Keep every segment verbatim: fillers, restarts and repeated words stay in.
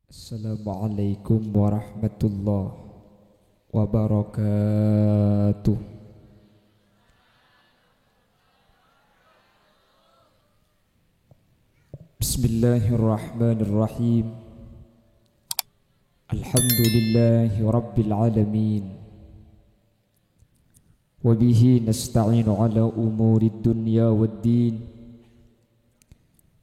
Assalamualaikum warahmatullahi wabarakatuh. Bismillahirrahmanirrahim. Alhamdulillahi rabbil alamin. Wa bihi nasta'inu ala umurid dunya wad din.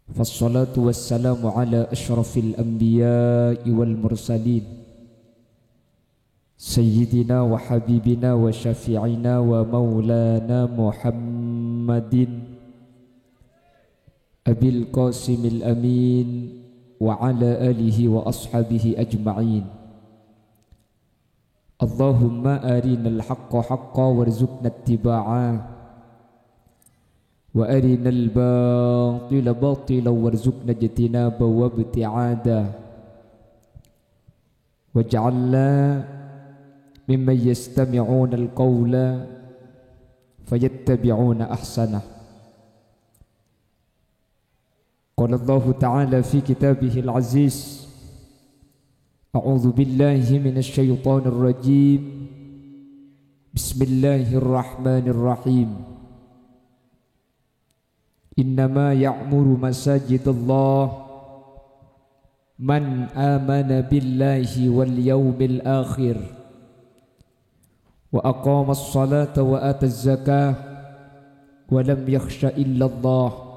Fassalatu wassalamu ala asyrafil anbiya'i wal mursalin. Sayyidina wa habibina wa syafi'ina wa maulana Muhammadin Abil Qasimil Amin wa ala alihi wa ashabihi ajma'in. Allahumma arinal haqqa haqqa warzuqna ittiba'a, wa arinal batila batila warzuqna ijtinaba wa ibti'ada. Waj'alna mimman yastami'unal qawla fayattabi'una ahsanah. Qala Allahu ta'ala fi kitabihil aziz, a'udzu billahi minasy syaithanir rajim. Bismillahirrahmanirrahim. Innama ya'muru masajidallah man amana billahi wal yaumil akhir wa aqamas salata wa ataz zakah wa lam yakhsha illallah.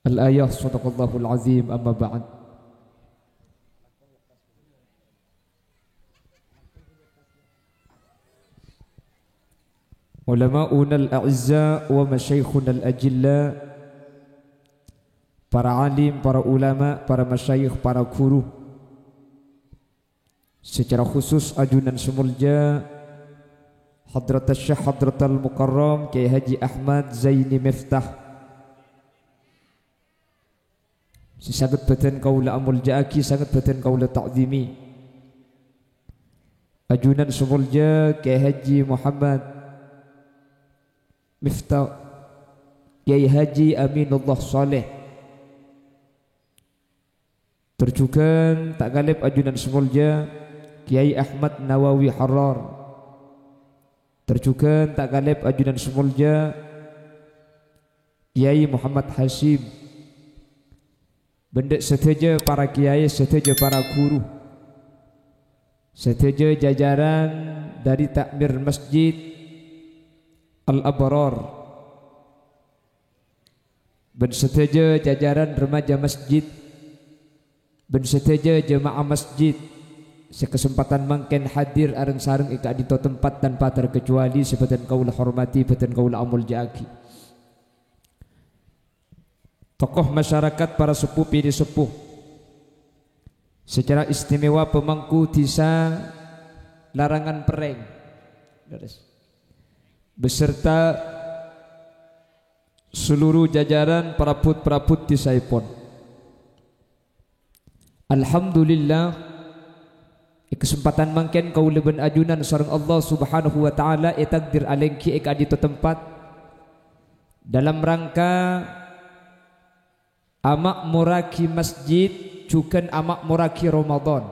Al-ayah, sadaqallahul azim, amma ba'd. Ulama'unal a'izza wa masyayikhunal ajilla, para alim, para ulama, para masyayikh, para guru. Secara khusus ajunan sè molja Hadratus Syekh Hadratal Mukarram Kiai Haji Ahmad Zaini Miftah. Sè sanget bâdhân kaulâ amolja'aghi, sanget bâdhân kaulâ ta'zimi. Ajunan sè molja Kiai Haji Muhammad Miftah, Kiai Haji Aminullah Saleh. Tor jhughân ta' kalèp ajunan sè molja Kiai Ahmad Nawawi Harrar. Tor jhughân ta' kalèp ajunan sè molja Kiai Muhammad Hasyim. Bân dhâ' sadhâjâ para kiai, sadhâjâ para ghuru, sadhâjâ jajaran dhâri takmir Masjid Al-Abrar. Bân sadhâjâ jajaran remaja masjid, bân sadhâjâ jemaah masjid sè kasempadhân mangkèn hadir areng-sareng è ka'dinto tempat tanpa terkecuali sè bâdhân kaulâ hormati, bâdhân kaulâ amolja'aghi. Tokoh masyarakat, para seppo, piri seppo, secara istimewa pemangku dhisa Larangan Pereng, beserta seluruh jajaran parabot-parabot dhisaèpon. Alhamdulillah, è kasempadhân mangkèn kaulâ bân ajunan sareng Allah Subhanahu wa Ta'ala ètakdir alèngghi è ka'dinto tempat dalam rangka ama'morraghi masjid jhughân ama'morraghi Ramadan.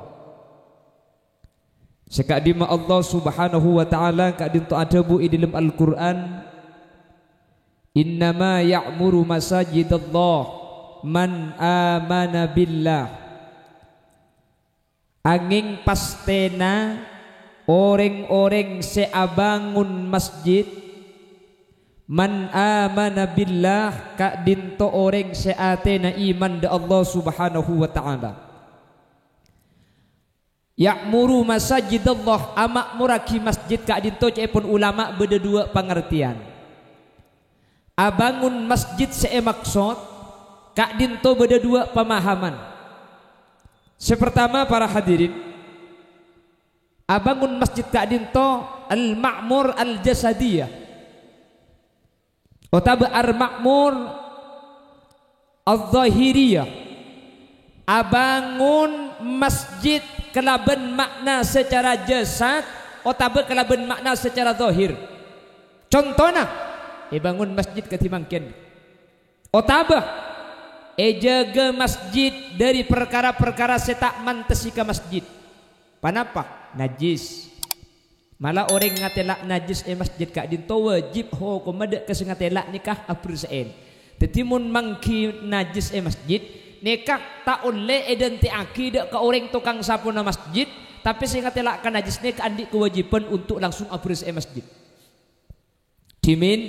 Sè ka'dimma Allah Subhanahu wa Ta'ala ka'dinto adhâbu è dhâlem Al-Qur'an, "Innama ya'muru masajidallah man amana billah." Angèng pastèna orèng-orèng sè abângon masjid, man amana billah, ka'dinto orèng sè atèna iman dâ' Allah Subhanahu wa Ta'ala. Ya'muru masajidallah, ama'morraghi masjid ka'dinto ca'èpon ulama bâdâ duwâ' pangartèyan. Abângon masjid sè èmaksod ka'dinto bâdâ duwâ' pamahaman. Sè partama, para hadirin, abângon masjid ka'dinto al-ma'mur al-jasadiyah. Otabâ al-ma'mur adh-dhahiriyah, abângon masjid kalabân ma'na sacara jasad otabâ kalabân ma'na sacara dhahir. Contona, èbângon masjid kadhi mangkèn. Otabâ Èjâgâ masjid dâri parkara-parkara sè ta' mantessè ka masjid. Ponapa? Najjhis. Mala orèng ngatèla' najjhis è masjid ka'dinto wâjib hokomma dâ' ka sè ngatèla' nèka abersè'è. Dhâddhi, mon mangghi najjhis è masjid, nèka ta' ollè èdântè'aghi dâ' ka orèng tokang sapona masjid, tapè sè ngatèla' ka najjhis nèka andi' kawâjibhân untuk langsung abersè'è masjid. Dhimèn,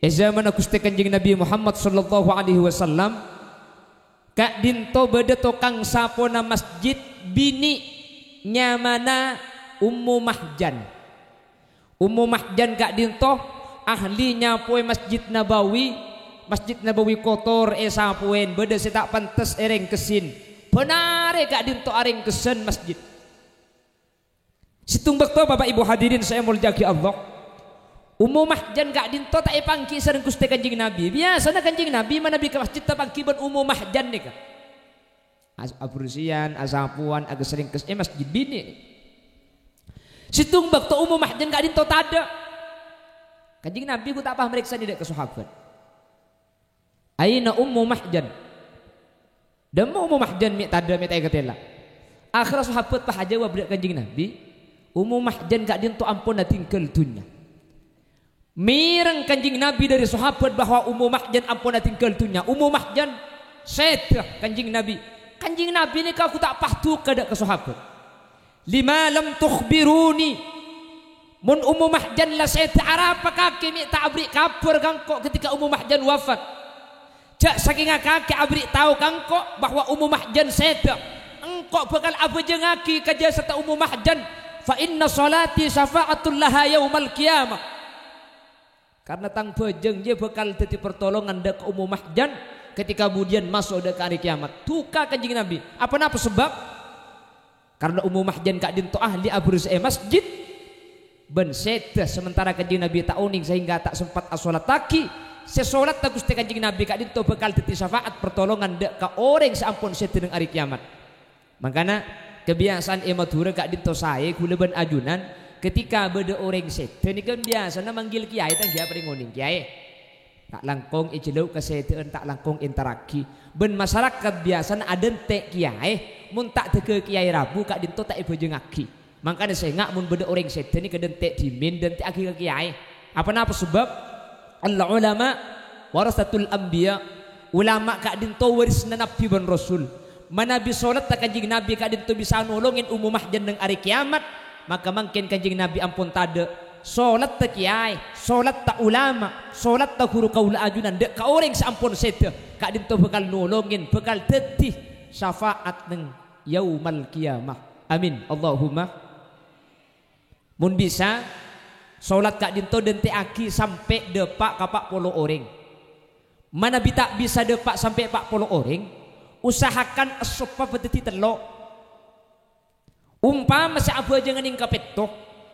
è zamanna Ghustè Kanjeng Nabi Muhammad sallallahu alaihi wasallam, ka'dinto bâdâ tokang sapona masjid binè' nyamana Ummu Mahjan. Ummu Mahjan ka'dinto ahli nyapowè Masjid Nabawi. Masjid Nabawi kotor èsapowèn, bâdâ sè ta' pantes èrèngkessè. Bân arè ka'dinto arèngkessân masjid. Sèttong bâkto, Bapak Ibu hadirin sè èmoljâ'aghi Allah, Ummu Mahjan ka'dinto ta' èpangghi sareng Ghustè Kanjeng Nabi. Biyasana Kanjeng Nabi manabi ka masjid tapangghi bân Ummu Mahjan nèka. As-, abersèyan, asapowan, aghâsrèngkes è masjid binè'. Sèttong bâkto Ummu Mahjan ka'dinto tadâ'. Kanjeng Nabi ghu ta' pas marèksanè dâ' ka sahabat. "Aina Ummu Mahjan?" "Dâmma Ummu Mahjan mè' tadâ', mè' ta' èkatèla'?" Akhèrra sahabat pas ajâwâb dâ' Kanjeng Nabi, "Ummu Mahjan ka'dinto ampon adhingghâl dhunnya." Mèreng Kanjeng Nabi dâri sahabat bahwa Ummu Mahjan ampon adhingghâl dhunnya. Ummu Mahjan sèdhâ Kanjeng Nabi. Kanjeng Nabi nèka ghu ta' pas duka dâ' ka sahabat. "Lima lam tukhbiruni?" Mon Ummu Mahjan la sèdhâ, arapa kakè mè' ta' aberri' kabhâr ka engko' ketika Ummu Mahjan wafat? Jhâ' sakènga kakè aberri' tao ka engko' bahwa Ummu Mahjan sèdhâ. Engko' bhâkal abhâjângaghi ka jasadhâ Ummu Mahjan. "Fa inna sholati syafa'atul laha yaumal qiyamah." Karna tang bhâjâng jiyâ bhâkal dhâddhi partolongan dâ' ka Ummu Mahjan ketika budiyân maso' dâ' ka arè kiyamat. Duka Kanjeng Nabi. Aponapa sabâb? Karna Ummu Mahjan ka'dinto ahli abersè'è masjid bân sèdhâ, sementara Kanjeng Nabi ta' onèng sehingga ta' sempat asolattaghi. Sè solatta Ghustè Kanjeng Nabi ka'dinto bhâkal dhâddhi syafaat partolongan dâ' ka orèng sè ampon sèdhâ neng arè kiyamat. Mangkana, kabiyasaan è Madhurâ ka'dinto saè ghulâ bân ajunan, ketika bâdâ orèng sèdhâ nèka biyasana manggil kiyaè, ta' ènggi aparèng onèng, "Kiyaè." Ta' langkong èjhâlâu' kasèdhâ'ân, ta' langkong èntarraghi. Bân masarakat biyasana adântè' kiyaè, mon ta' dâgghâ' kiyaè rabu ka'dinto ta' èbhâjângaghi. Mangkana sènga' mon bâdâ orèng sèdhâ nèka dântè' dhimèn, dântè'aghi ka kiyaè. Aponapa sabâb? "Al-ulama warasatul anbiya." Ulama ka'dinto warisna nabbhi bân rasul. Manabi solatta Kanjeng Nabi ka'dinto bisa nolongèn Ummu Mahjan neng arè kiyamat, maka mangkèn Kanjeng Nabi ampon tadâ'. Solatta kiyaè, solatta ulama, solatta ghuru kaulâ ajunan dâ' ka orèng sè ampon sèdhâ, ka'dinto bhâkal nolongèn, bhâkal dhâddhi syafaat neng yaumal qiyamah. Amin. Allahumma. Mon bisa, solat ka'dinto dântè'aghi sampè' dâpa' ka pa' polo orèng. Manabi ta' bisa dâpa' sampè' pa' polo orèng, usahakan essoppa bâdâddhi tello'. Ompama sè abhâjâng neng kapètto,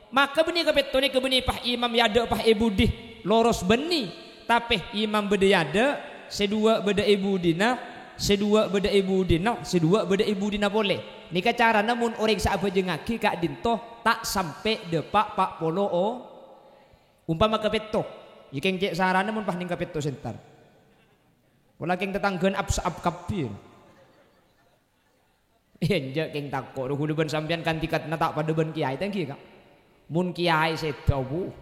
maka bânnè kapètto nèka bânnè pas imam è adâ' pas è budi, loros bânnè. Tapè imam bâdâ è adâ', sè duwâ' bâdâ è budina, sè duwâ' bâdâ è budina, sè duwâ' bâdâ è budina polè. Nèka carana mon orèng sè abhâjângaghi ka'dinto ta' sampè' dâpa' pa' polo o-, ompama kapètto. Yâ kèng cè' sarana mon pas neng kapètto sè entar. Pola kèng tatangghâna ap-sa'ap kabbhi. Enjâ' kèng tako', ro ghulâ bân sampèyan kan tingkatanna ta' padâ bân kiyaè, ta' ènggi, Ka'? Mon kiyaè sèdhâ, bu,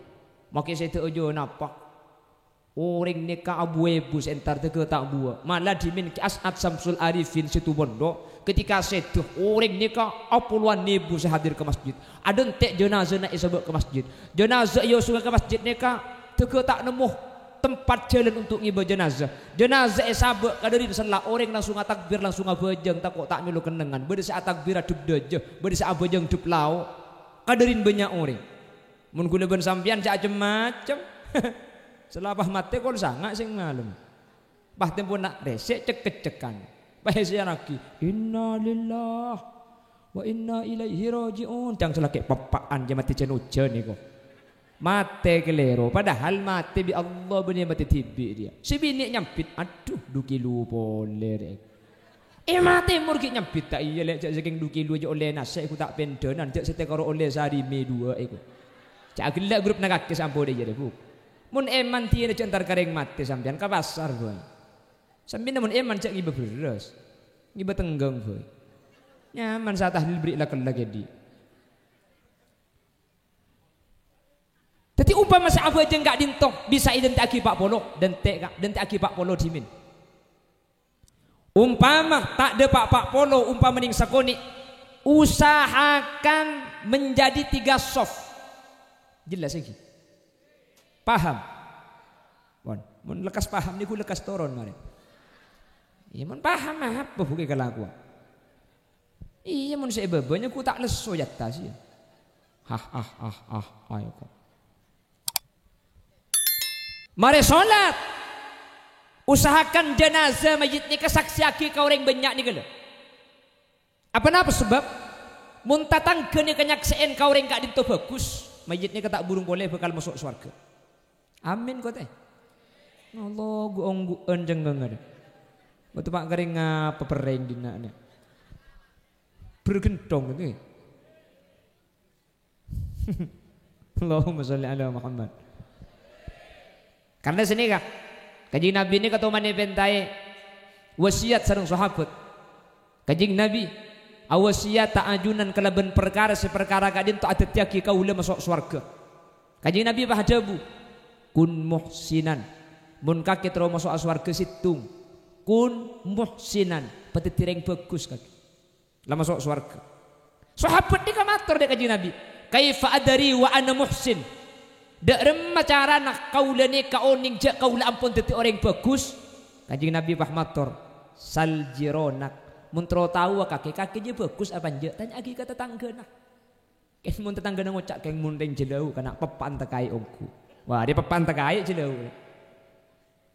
makè sèdhâ ojhâ napa? Orèng nèka abu-èbu sè entar dâgghâ ta' buwâ'. Mala dhimèn Ki As'ad Samsul Arifin Situbondo, ketika sèdhâ, orèng nèka apolowan èbu sè hadir ka masjid. Adântè' jânazana èsabâ' ka masjid. Jânaza èosunga ka masjid nèka dâgghâ ta' nemmo tempat jhâlân untuk ngibâ jânaza. Jânaza èsabâ' ka dâri sella, orèng langsung atakbir, langsung abhâjâng, tako' ta' mèlo kennengngan. Bâdâ sè atakbir adhep dâjâ, bâdâ sè abhâjâng dhep lao'. Ka dâri bânnya' orèng. Mon ghulâ bân sampèyan jhâ' cem-macem. Sè la pas matè kol sanga' sè ngalem. Pas tempona rèsè' cek-keccekan. Pas èsèyarraghi, "Innalillah wa inna ilaihi raji'un." Cang sè lakè' peppa'an jâ matè jân ojhân nèko. Matè kalèro, padahal matè bi' Allah bânnè matè dhibi' rèya. Sè binè' nyambit, "Adhu, du kilo polè rè." È matè mor ghi' nyambit, "Ta' iyâ, Lè', jhâ' sakèng du kilo jhâ' ollè nasè' ghu ta' pendhânan, jhâ' sè tèkoro ollè sarè mè duwâ' è ghu." Jhâ' ghellâ' grup nangakè sampon iyâ rè, Bu. Mon èman dhiyâna jhâ' entar ka rèng matè sampèyan ka pasar, Bu. Sampèyan mon èman jhâ' ngibâ bherrâs. Ngibâ tèngghâng bhâi. Nyaman satahlil bâri' la-kella kèdhi'. Dhâddhi, umpama sè abhâjâng ka'dinto bisa èdântè'aghi pa' polo, dântè' ka-, dântè'aghi pa' polo dhimèn. Umpama ta' dâpa' pa' polo, umpama nèng sakonè', usahakan menjadi tiga saf. Jelas ènggi? Paham? Pon, mon lekkas paham nèko lekkas toron marè. Iyâ, mon paham apa bhungkè kalakowan? Iyâ, mon sè è bâbâna ghu ta' lesso è attas, iyâ. Hah, ah, ah, ah, ayo kok. Marè solat. Usahakan janazah mayyit nèka saksèyaghi ka orèng bânnya' nèka, lho. Apa napa sabâb? Mon tatangghâ nèka nyaksè'è ka orèng ka'dinto bhâghus, mayyit nèka ta' burung polè bhâkal maso' sowarghâ. Amin, kote. Allah, ghu-ongghu'ân cengngeng adâ. Bâto pa' karèng ngapa perrèng dinna' nè. Bergendong itu. Allahumma sholli ala Muhammad. Karna sanèka, Kanjeng Nabi nèka toman èpèntaè wasiyat sareng sahabat. Kanjeng Nabi awasiyata ajunan kalabân parkara sè parkara ka'dinto adhâddhiyâghi kaulâ maso' sowarghâ. Kanjeng Nabi pas adhâbu, "Kun muhsinan." Mon kakè terro maso'a sowarghâ sèttong, kun muhsinan, padhâddhi rèng bhâghus kakè. La maso' sowarghâ. Sahabat nèka mator dâ' Kanjeng Nabi, "Kaifa adari wa ana muhsin?" Dâ' remma carana kaulâ nèka onèng jhâ' kaulâ ampon dhâddhi orèng bhâghus? Kanjeng Nabi pas mator, "Sal jironak." Mon terro taowa kakè, kakè jiyâ bhâghus apa enjâ'? Tanya'aghi ka tatangghâna. Kèng mon tatangghâna ngoca', "Kèng mon rèng jhâlâu kana' peppa'an takaè ongghu." Wah, rè peppa'an takaè jhâlâu.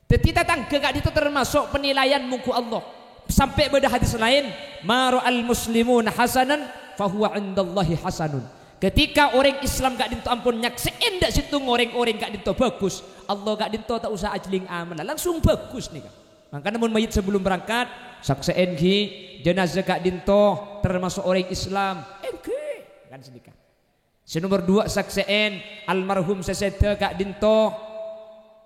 Dhâddhi, tatangghâ ka'dinto termaso' penilaian mongghu Allah. Sampè' bâdâ hadis laèn, "Ma ra'al muslimuna hasanan, fahuwa indallahi hasanun." Ketika orèng Islam ka'dinto ampon nyaksè'è dâ' sèttong orèng-orèng ka'dinto bhâghus, Allah ka'dinto ta' osa ajhelling amalla, langsung bhâghus nèka. Mangkana mon mayyit sabellum berangkat, saksè'è ghi' janazah ka'dinto termaso' orèng Islam. Èngghi, kan sanèka. Sè nomer duwâ', saksè'è almarhum sè sèdhâ ka'dinto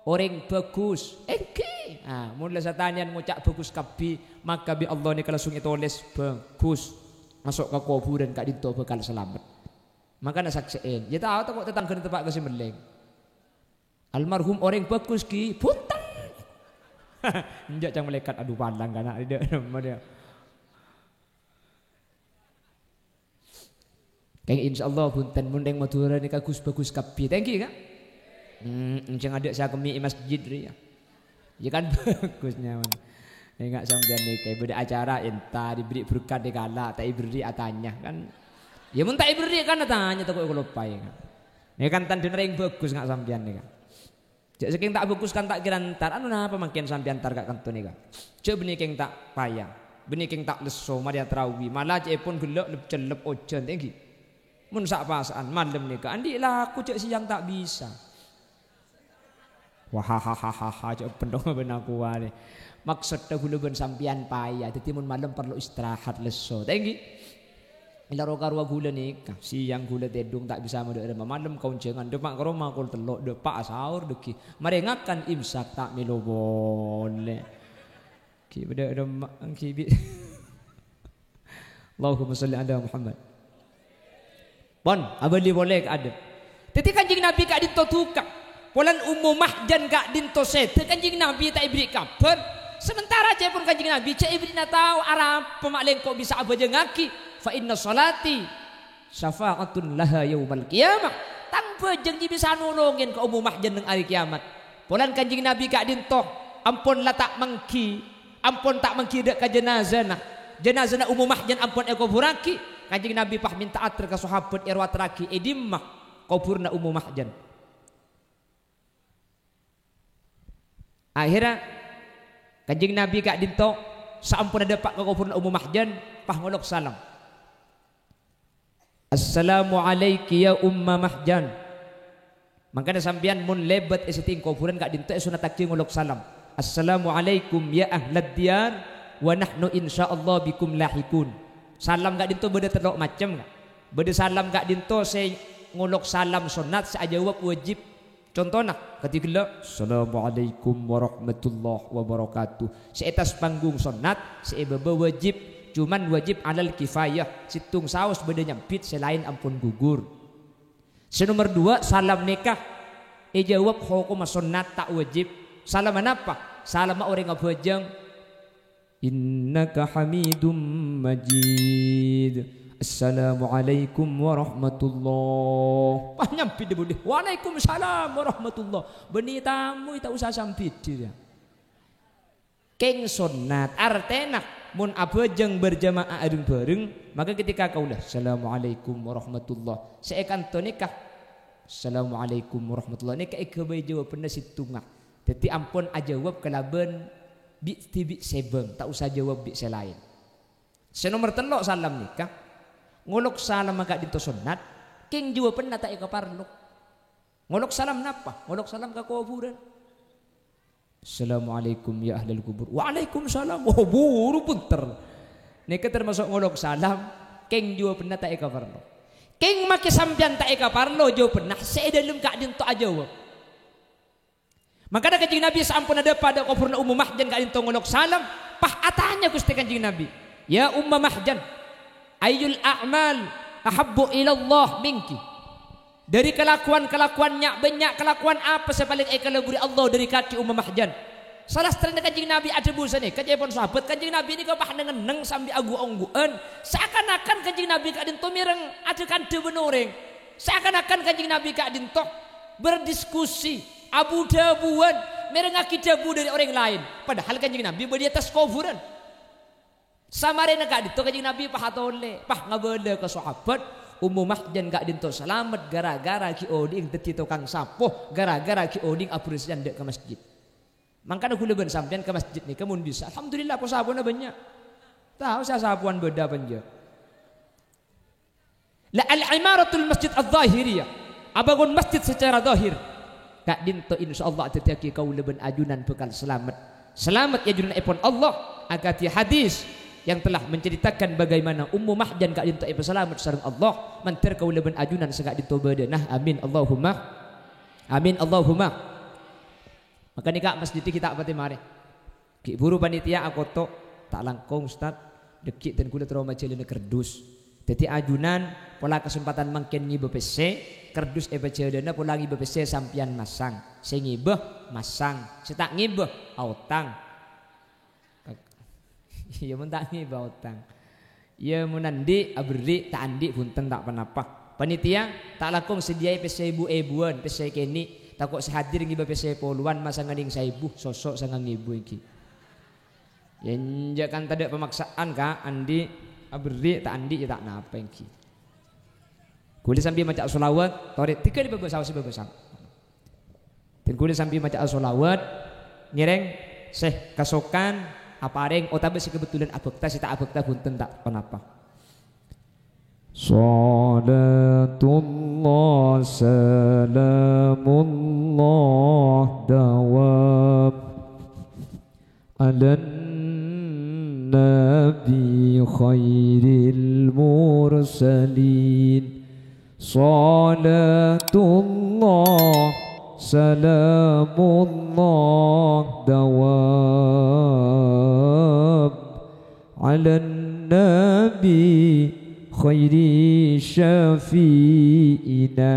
orèng bhâghus. Èngghi. Ah, mon la satanèyan ngoca' bhâghus kabbhi, maka bi' Allah nèka langsung ètolès bhâghus. Maso' ka kobhurân ka'dinto bhâkal salamet. Mangkana saksè'è. Yâ tao tako' tatangghâna teppa' ka sè mellèng. Almarhum orèng bhâghus, ghi, bhunten. Enjâ' ca'na malaèkat, "Adu, palang kana', dâ' remma dâ'." Kèng, insyaallah, bhunten, mon rèng Madhurâ nèka gus-bhâghus kabbhi. Thank you, Kak. Hmm, sè ngadâ' sè akemmè' è masjid rèya. Yâ kan bhâghus nyaman. Enga' sampèyan nèka bâdâ acara entar, èberri' berkat è kala', ta' èberri' atanya, kan. Yâ mon ta' èberri' kan atanya tako' èkalopaè, kan. Nèka kan tandhâna rèng bhâghus nga' sampèyan nèka. Jhâ' sakèng ta' bhâghus kan ta' kèra entar, anu napa mangkèn sampèyan entar ka' kanto nèka? Jhâ' bânnè kèng ta' paya, bânnè kèng ta' lesso marèya tarawi, mala cè'èpon ghellâ' lep-cellep ojhân, ta' ènggi? Mon sa'-pasa'an malem nèka, andi' lako jhâ' sèyang ta' bisa. Wahahahaha, jhâ' pendhung bân aku arè. Maksoddhâ ghulâ bân sampèyan paya, dhâddhi mon malem parlo istirahat lesso. Ta' ènggi? Èlaro karowa ghulâ nèka, sèyang ghulâ tèdung ta' bisa madâ' remma, malem kaonjhângan, dâpa' ka roma kol tello', dâpa' asaor dhâggi'. Marè ngakan imsak ta' mèlo polè. Ghi' bâdâ remma, ghi' bi'. Allahumma shalli ala Muhammad. Pon, abâli polè ka adâ'. Dhâddhi Kanjeng Nabi ka'dinto duka. Polana Ummu Mahjan ka'dinto sèdhâ, Kanjeng Nabi ta' èberri' kabhâr. Samentara ca'èpon Kanjeng Nabi, jhâ' èberri'na tao, arapa ma' lèngko' bisa abhâjângaghi? "Fa inna sholati syafa'atun laha yaumal qiyamah." Tang bhâjâng jiyâ bisa nolongè ka Ummu Mahjan neng arè kèyamat. Polana Kanjeng Nabi ka'dinto ampon la ta' mangghi, ampon ta' mangghi dâ' ka janazana. Janazana Ummu Mahjan ampon èkoburraghi. Kanjeng Nabi pas mènta ater ka sahabat èrowaterraghi è dimma koburna Ummu Mahjan. Akhèrra, Kanjeng Nabi ka'dinto saamponna dâpa' ka koburna Ummu Mahjan, pas ngolok salam. "Assalamu alaiki ya Umma Mahjan." Mangkana sampèyan mon lèbât è sèttèng koburân ka'dinto èsunnattaghi ngolok salam. "Assalamu alaikum ya ahlad diyar, wa nahnu insyaallah bikum lahiqun." Salam ka'dinto bâdâ tello' macem, Ka'. Bâdâ salam ka'dinto sè ngolok salam sonnat, sè ajâwâb wajib. Contona, kadhi ghellâ', "Assalamualaikum warahmatullahi wabarakatuh." Sè è attas panggung sonnat, sè è bâbâ wajib, cuman wajib alal kifayah, sèttong saos bâdâ nyambit, sè laèn ampon gugur. Sè nomer duwâ', salam nèka èjâwâb hokomma sonnat, ta' wajib. Salamma napa? Salamma orèng abhâjâng, "Innaka hamidum majid. Assalamualaikum warahmatullah." Pas nyambit dâ-budâ, "Waalaikumsalam warahmatullah." Bânnè tamoy ta' osa sambidhi, ya. Kèng sonnat, artèna mon abhâjâng berjamaah areng-bhâreng, maka ketika kaulâ, "Assalamualaikum warahmatullah." Sè è kanto nèka, "Assalamualaikum warahmatullah." Nèka èghâbây jâwâbânna sèttonga. Dhâddhi ampon ajâwâb kalabân bi' dhibi' sèbâng, ta' osa jâwâb bi' sè laèn. Sè nomer tello' salam nèka, ngolok salamma ka'dinto sonnat, kèng jâwâbânna ta' èkaparlo. Ngolok salam napa? Ngolok salam ka kobhurân. "Assalamualaikum ya ahlal kubur." "Waalaikumsalam." Wah, buru bhunter. Nèka tamaso' ngolok salam, kèng jâwâbânna ta' èkaparlo. Kèng makè sampèyan ta' èkaparlo jâwâbânna, sè è dâlem ka'dinto ajâwâb. Mangkana Kanjeng Nabi saamponna dâpa' dâ' kobhurra Ummu Mahjan ka'dinto ngolok salam, pas atanya Ghustè Kanjeng Nabi, "Ya Umma Mahjan, ayyul a'mal ahabbu ilallah minki?" Dhâri kalakowan-kalakowan nya'-bânnya', kalakowan apa sè palèng èkalaburri Allah dhâri kadhi Umma Mahjan? Salastarèna Kanjeng Nabi adhâbu sanèka, ca'èpon sahabat, Kanjeng Nabi nèka pas neng-enneng sambi anggu-onggu'ân, seakan-akan Kanjeng Nabi ka'dinto mèreng adhâ-kandhâ bân orèng. Seakan-akan Kanjeng Nabi ka'dinto berdiskusi, abu-dhâbuwân, mèrengngaghi dhâbu dhâri orèng laèn. Padahal Kanjeng Nabi bâdâ è attas kobhurân. Samarèna ka'dinto Kanjeng Nabi pas atolè, pas ngabâlâ ka sahabat, Ummu Mahjan ka'dinto salamet gara-gara ghi' odhi'eng dhâddhi tokang sapo, gara-gara ghi' odhi'eng aberressèyan dâ' ka masjid. Mangkana ghulâ bân sampèyan ka masjid nèka mon bisa, alhamdulillah, po-sapona bânnya'. Tao sè asapowan bâdâ apa enjâ'. La al-imaratul masjid adz-dzahiriyah, abângon masjid secara zahir. Ka'dinto insyaallah adhâddhiyâghi kaulâ bân ajunan bhâkal salamet. Salamet è ajunanèpon Allah, akadhi hadis yang telah menceritakan bagaimana Ummu Mahjan ka'dinto èpasalamet sareng Allah, mandhâr kaulâ bân ajunan saka'dinto bâdâna. Amin, Allahumma amin, Allahumma. Maka nèka masjid ghi' ta' patè marè. Ghi' buru panitia akoto', "Ta' langkong, Ustad. Dhâggi' dân ghulâ terro majhâlâna kerdus." Dhâddhi ajunan pola kasempadhân mangkèn ngibâ pèssè, kerdus èpajhâlâna pola ngibâ pèssè sampèyan masang. Sè ngibâ, masang. Sè ta' ngibâ, aotang. Iyâ, mon ta' ngibâ, aotang. Iyâ, mon andi', aberri', ta' andi', bhunten, ta' ponapa. Panitia, ta' langkong sadhiyâi pèssè èbu-èbuwân, pèssè kènè', tako' sè hadir ngibâ pèssè polowan, masa ngèdhing saèbu, soso' sangang èbu ènggi. Iyâ, enjâ' kan tadâ' pamaksaan, Ka', andi', aberri', ta' andi', iyâ ta' napa ènggi. Ghulâ sambi maca sholawat, torè tiga kali bâbâ saos, bâbâ saos. Dân ghulâ sambi maca'a sholawat, ngèrèng sè kasokan aparèng otabâ sè kabhendherrân abhâkta, sè ta' abhâkta bhunten ta' ponapa. Shalatullah salamullah dawam 'alan nabi khairil mursalin. Shalatullah salamullah dawam 'alan nabi khairi syafi'ina.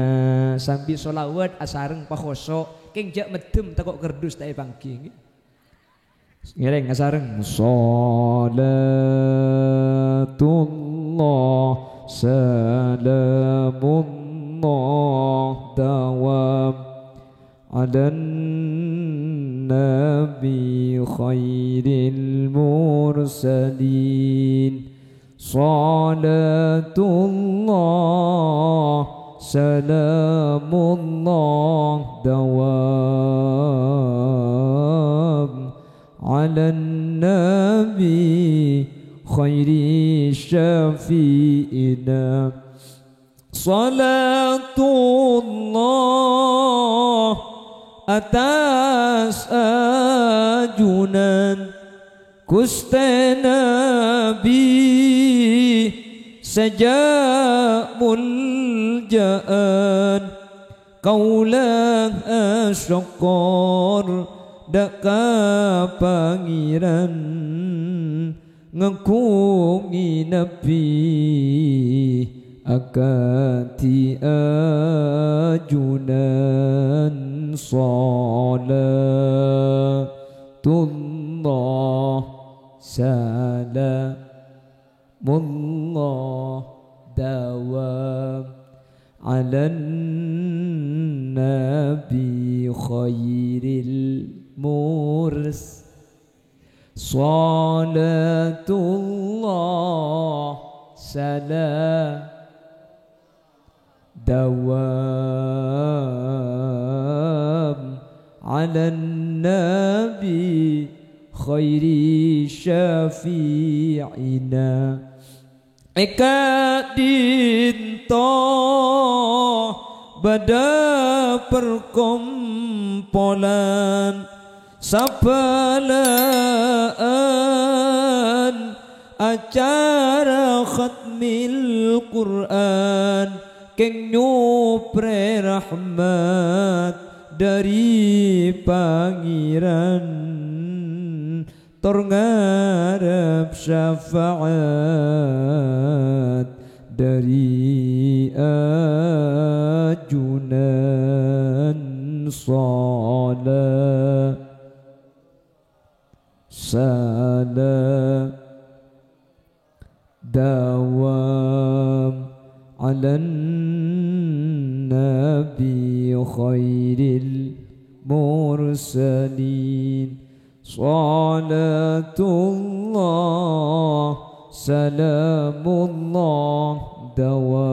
Sambi sholawat asareng pakhoso', kèng jhâ' meddhem tako' kerdus ta' èpangghi. Ngèrèng asareng. Shalatullah salamullah dawam 'alan nabi khairil mursalin. Shalatullah salamullah dawam 'alan nabi khairi syafi'ina. Shalatullah atas ajunan Ghustè Nabi sajâ' muljâ'ân. Kaulâ asokkor dâ' ka Pangèran, ngaghungè Nabbhi akadhi ajunan. Shalatullah, salamullah, dawam 'alan nabi khairil murs. Shalatullah, salam, dawam 'alan nabi khairi syafi'ina. È ka'dinto bâdâ parkompolan sabâlâ'ân acara khatmil Qur'an, kèng nyoprè rahmat dâri Pangèran. Tor ngarep syafaat dâri ajunan. Shalat, salam, dawam 'alan nabi khairil mursalin. Shalatullah, salamullah, dawam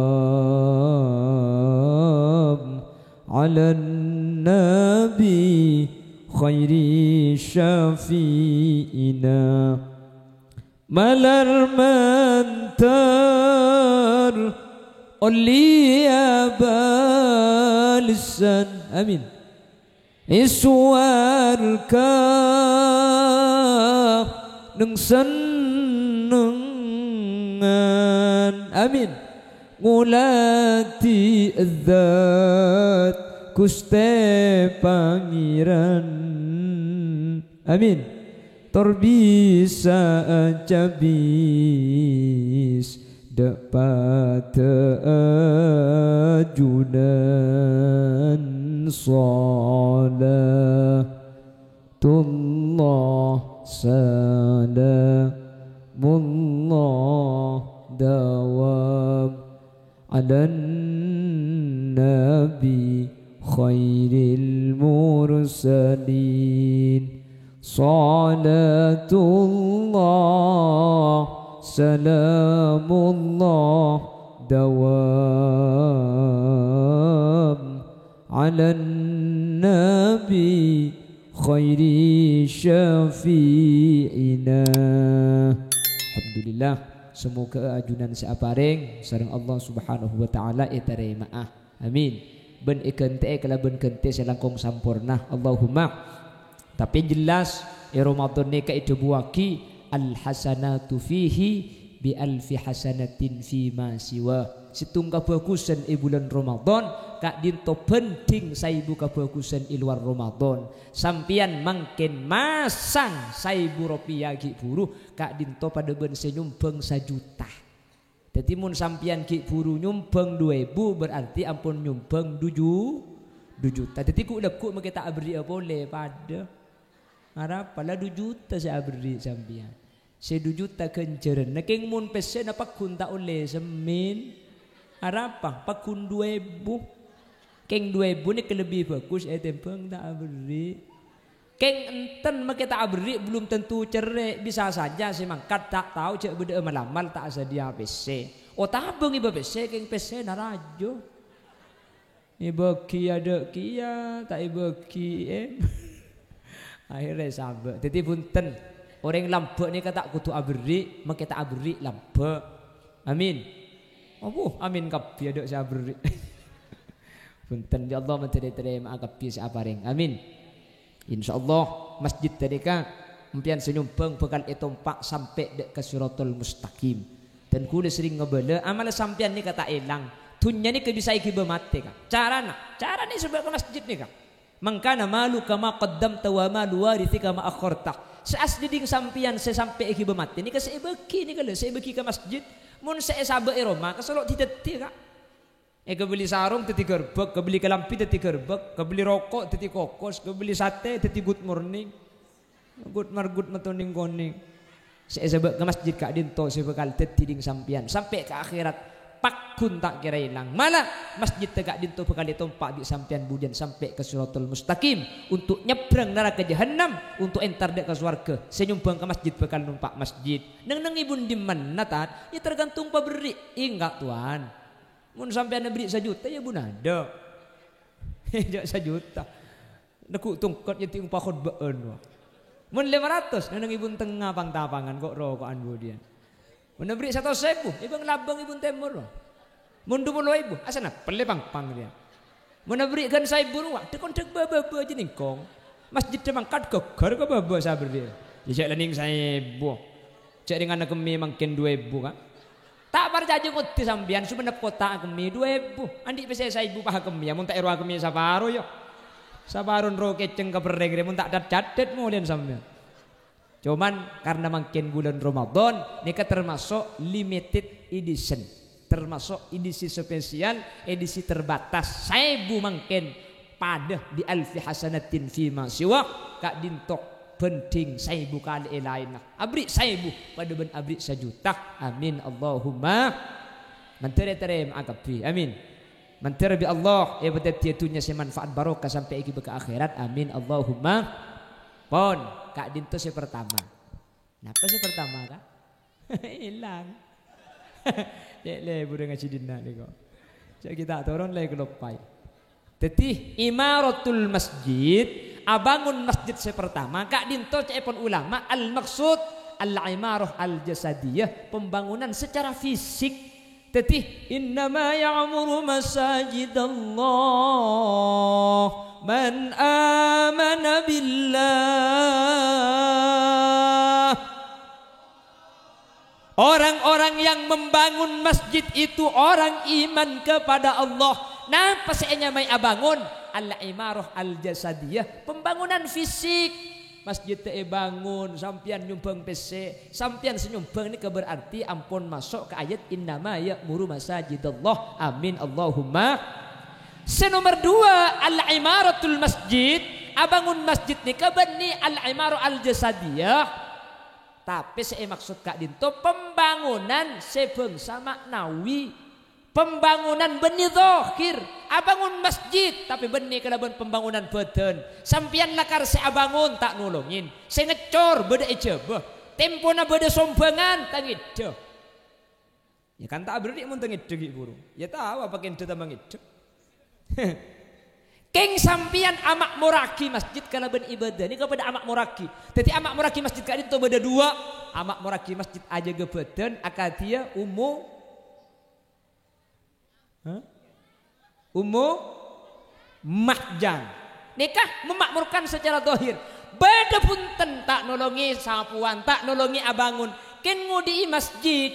'alan nabi khairi syafi'ina. Malar mandhâr ollè abâlessan. Amin. È sowarga neng-sennengngan. Amin. Ngoladhi Zat Ghustè Pangèran. Amin. Tor bisa acabis dâ' padâ ajunan. Shalatullah, salamullah, dawam 'alan nabi khairil mursalin. Shalatullah, salamullah, dawam 'alan nabi khairi syafi'ina. Alhamdulillah, semoga ajunan sè aparèng sareng Allah Subhanahu wa Ta'ala ètarèma'a. Amin. Bân èghântè'è kalabân ghântè sè langkong samporna. Allahumma. Tapè jelas, è Ramadan nèka èdhâbuwâghi, "Al-hasanatu fihi bi alfi hasanatin fima siwa." Sèttong kabhâghusân è bulân Ramadan, ka'dinto bhânding saèbu kabhâghusân è lowar Ramadan. Sampèyan mangkèn masang saèbu ropèya ghi' bhuru, ka'dinto padâ bân sè nyombhâng sajuta. Dhâddhi, mon sampèyan ghi' bhuru nyombhâng du èbu, berarti ampon nyombhâng du ju-, du juta. Dhâddhi, ghu'-, lagghu' makè ta' aberri'â polè, padâ. Arapa la du juta sè aberri' sampèyan? Sè du juta ghânjhârânna, kèng mon pèssèna pagghun ta' ollè semmèn. Arapa? Pagghun du èbu. Kèng du èbu nèka lebbi bhâghus ètèmbhâng ta' aberri'. Kèng enten makè ta' aberri' belum tentu cerrè', bisa saja sè mangkat ta' tao jâ' bâdâ'â mal-amal ta' asadhiyâ pèssè. Otabâ ngèbâ pèssè, kèng pèssèna rajâ. Èbâghi adâ' kèya, ta' èbâghi, em. Akhèrra èsabâ'. Dhâddhi bhunten, orèng lambâ' nèka ta' kodhu aberri', makè ta' aberri' lambâ'. Amin. Abu, amin kabbhi adâ' sè aberri'. Bhunten, ya Allah, mandhâri tarèma'a kabbhi sè aparèng. Amin. Insyaallah, masjid ghânèka, sampèyan sè nyombhâng bhâkal ètompa' sampè' dâ' ka Shiratal Mustaqim. Dan kaulâ serrèng ngabâlâ, amalla sampèyan nèka ta' èlang. Dhunnya nèka bisa èghibâ matè, Ka'. Carana, carana èsabâ' ka masjid nèka. "Man kana maluka ma qaddamta wa malu warithika ma akharta." Sè asli dhing sampèyan sè sampè' èghibâ matè nèka sè èbâghi nèka lho, sè èbâghi ka masjid. Mon sè èsabâ' è roma, kasolo' dhi-dhâddhi, Ka'. Èkabelli sarong dhâddhi ghârbhâk, kabelli kalambhi dhâddhi ghârbhâk, kabelli roko' dhâddhi kokos, kabelli satè dhâddhi good morning. Good mar-, good matoning konèng. Sè èsabâ' ka masjid ka'dhinto sè bhâkal dhâddhi dhing sampèyan sampè' ka akhèrat. Pagghun ta' kèra èlang. Mala, masjidda ka'dhinto bhâkal ètompa' bi' sampèyan budiyân sampè' ka Shiratal Mustaqim. Untuk nyebrang naraka Jahannam, untuk entar dâ' ka sowarghâ. Sè nyombhâng ka masjid bhâkal nompa' masjid. Neng-neng èbun dimma, Tat? Ya tergantung paberri'. Enggak, Tuan. Mon sampèyan aberri' sajuta, ya bun adâ'. Jhâ' sajuta. Neggu' tongket nyèddhi' pakhotbâ'ân, wa. Mon lèma ratos, neng-neng èbun tengnga pang-tapangan, ko'-roko'an budiyân. Mon aberri' satos èbu, èbâng-labâng èbun tèmor, wa. Mon dupolo èbu, asana pellè pang-pang rèya. Mon aberri' ghân saèbu rowa, dhâ-, kon dhâ' bâ-bâbâ jhâ' nèngkong. Masjidda mangkat ghâgghâr ka bâbâ sè aberri'. Ya, jhâ' la nèng saèbu. Jhâ' rèngana kemmè mangkèn du èbu, Ka'. Ta' parcajâ ngoddi sampèyan, Sumenep Kottha akemmè du èbu. Andi' pèssè saèbu pas akemmè, ya, mon ta' èro akemmè saparo, ya. Saparo ro kècèng ka perrèng rè, mon ta' cat-catet molèyan sampèyan. Cuman, karna mangkèn bulân Ramadan, nèka termasuk limited edition. Termasuk edisi spesial, edisi terbatas. Saèbu mangkèn padâ bi alfi hasanatin fima siwa, ka'dhinto bhândhing saèbu kalè è laènna. Aberri' saèbu padâ bân aberri' sajuta. Amin, Allahumma. Mandhâr ètarèma'a kabbhi. Amin. Mandhâr bi' Allah èpadhâddhiyâ dhunnya sè manfaat barokah sampè' èghibâ ka akhèrat. Amin, Allahumma. Pon, ka'dhinto sè partama. Napa sè partama, Ka'? Èlang. Cè' lebur ngajhi dinna' nèko. Cè' ghi' ta' toron la èkaloppaè. Dhâddhi, imaratul masjid, abângon masjid sè partama, ka'dhinto ca'èpon ulama, al-maqsud al-imarah al-jasadiyah, pembangunan secara fisik. Dhâddhi, "Innama ya'muru masajidallah man amana billah." Orang-orang yang membangun masjid itu orang iman kepada Allah. Napa sè ènyamaè abângon? Al-imarah al-jasadiyah, pembangunan fisik. Masjidda èbângon, sampèyan nyombhâng pèssè, sampèyan sè nyombhâng nèka berarti ampon maso' ka ayat "Innama ya'muru masajidallah." Amin, Allahumma. Sè nomer dua, al-imaratul masjid, abângon masjid nèka bânnè al-imarah al-jasadiyah. Tapè sè èmaksod ka'dhinto pembangunan sè bhângsa ma'nawi. Pembangunan bânnè zahir, abângon masjid, tapè bânnè kalabân pembangunan bâdân. Sampèyan lakar sè abângon ta' nolongè, sè ngèccor bâdâ è jhâbâ, tempona bâdâ sombhângan ta' ngèddhâ. Ya kan ta' aberri' mon ta' ngèddhâ ghi' buru. Ya tao apa kèndhâ ta' mangèddhâ. Kèng sampèyan ama'morraghi masjid kalabân ibâdâ nèka padâ ama'morraghi. Dhâddhi ama'morraghi masjid ka'dhinto bâdâ duwâ'. Ama'morraghi masjid ajâgâ bâdân akadhiyâ ummu Hah? Ummu Mahjan. Nèka memakmurkan secara zahir. Bâdâ bhunten ta' nolongè sapowan, ta' nolongè abângon. Kèng ngodhi'i masjid.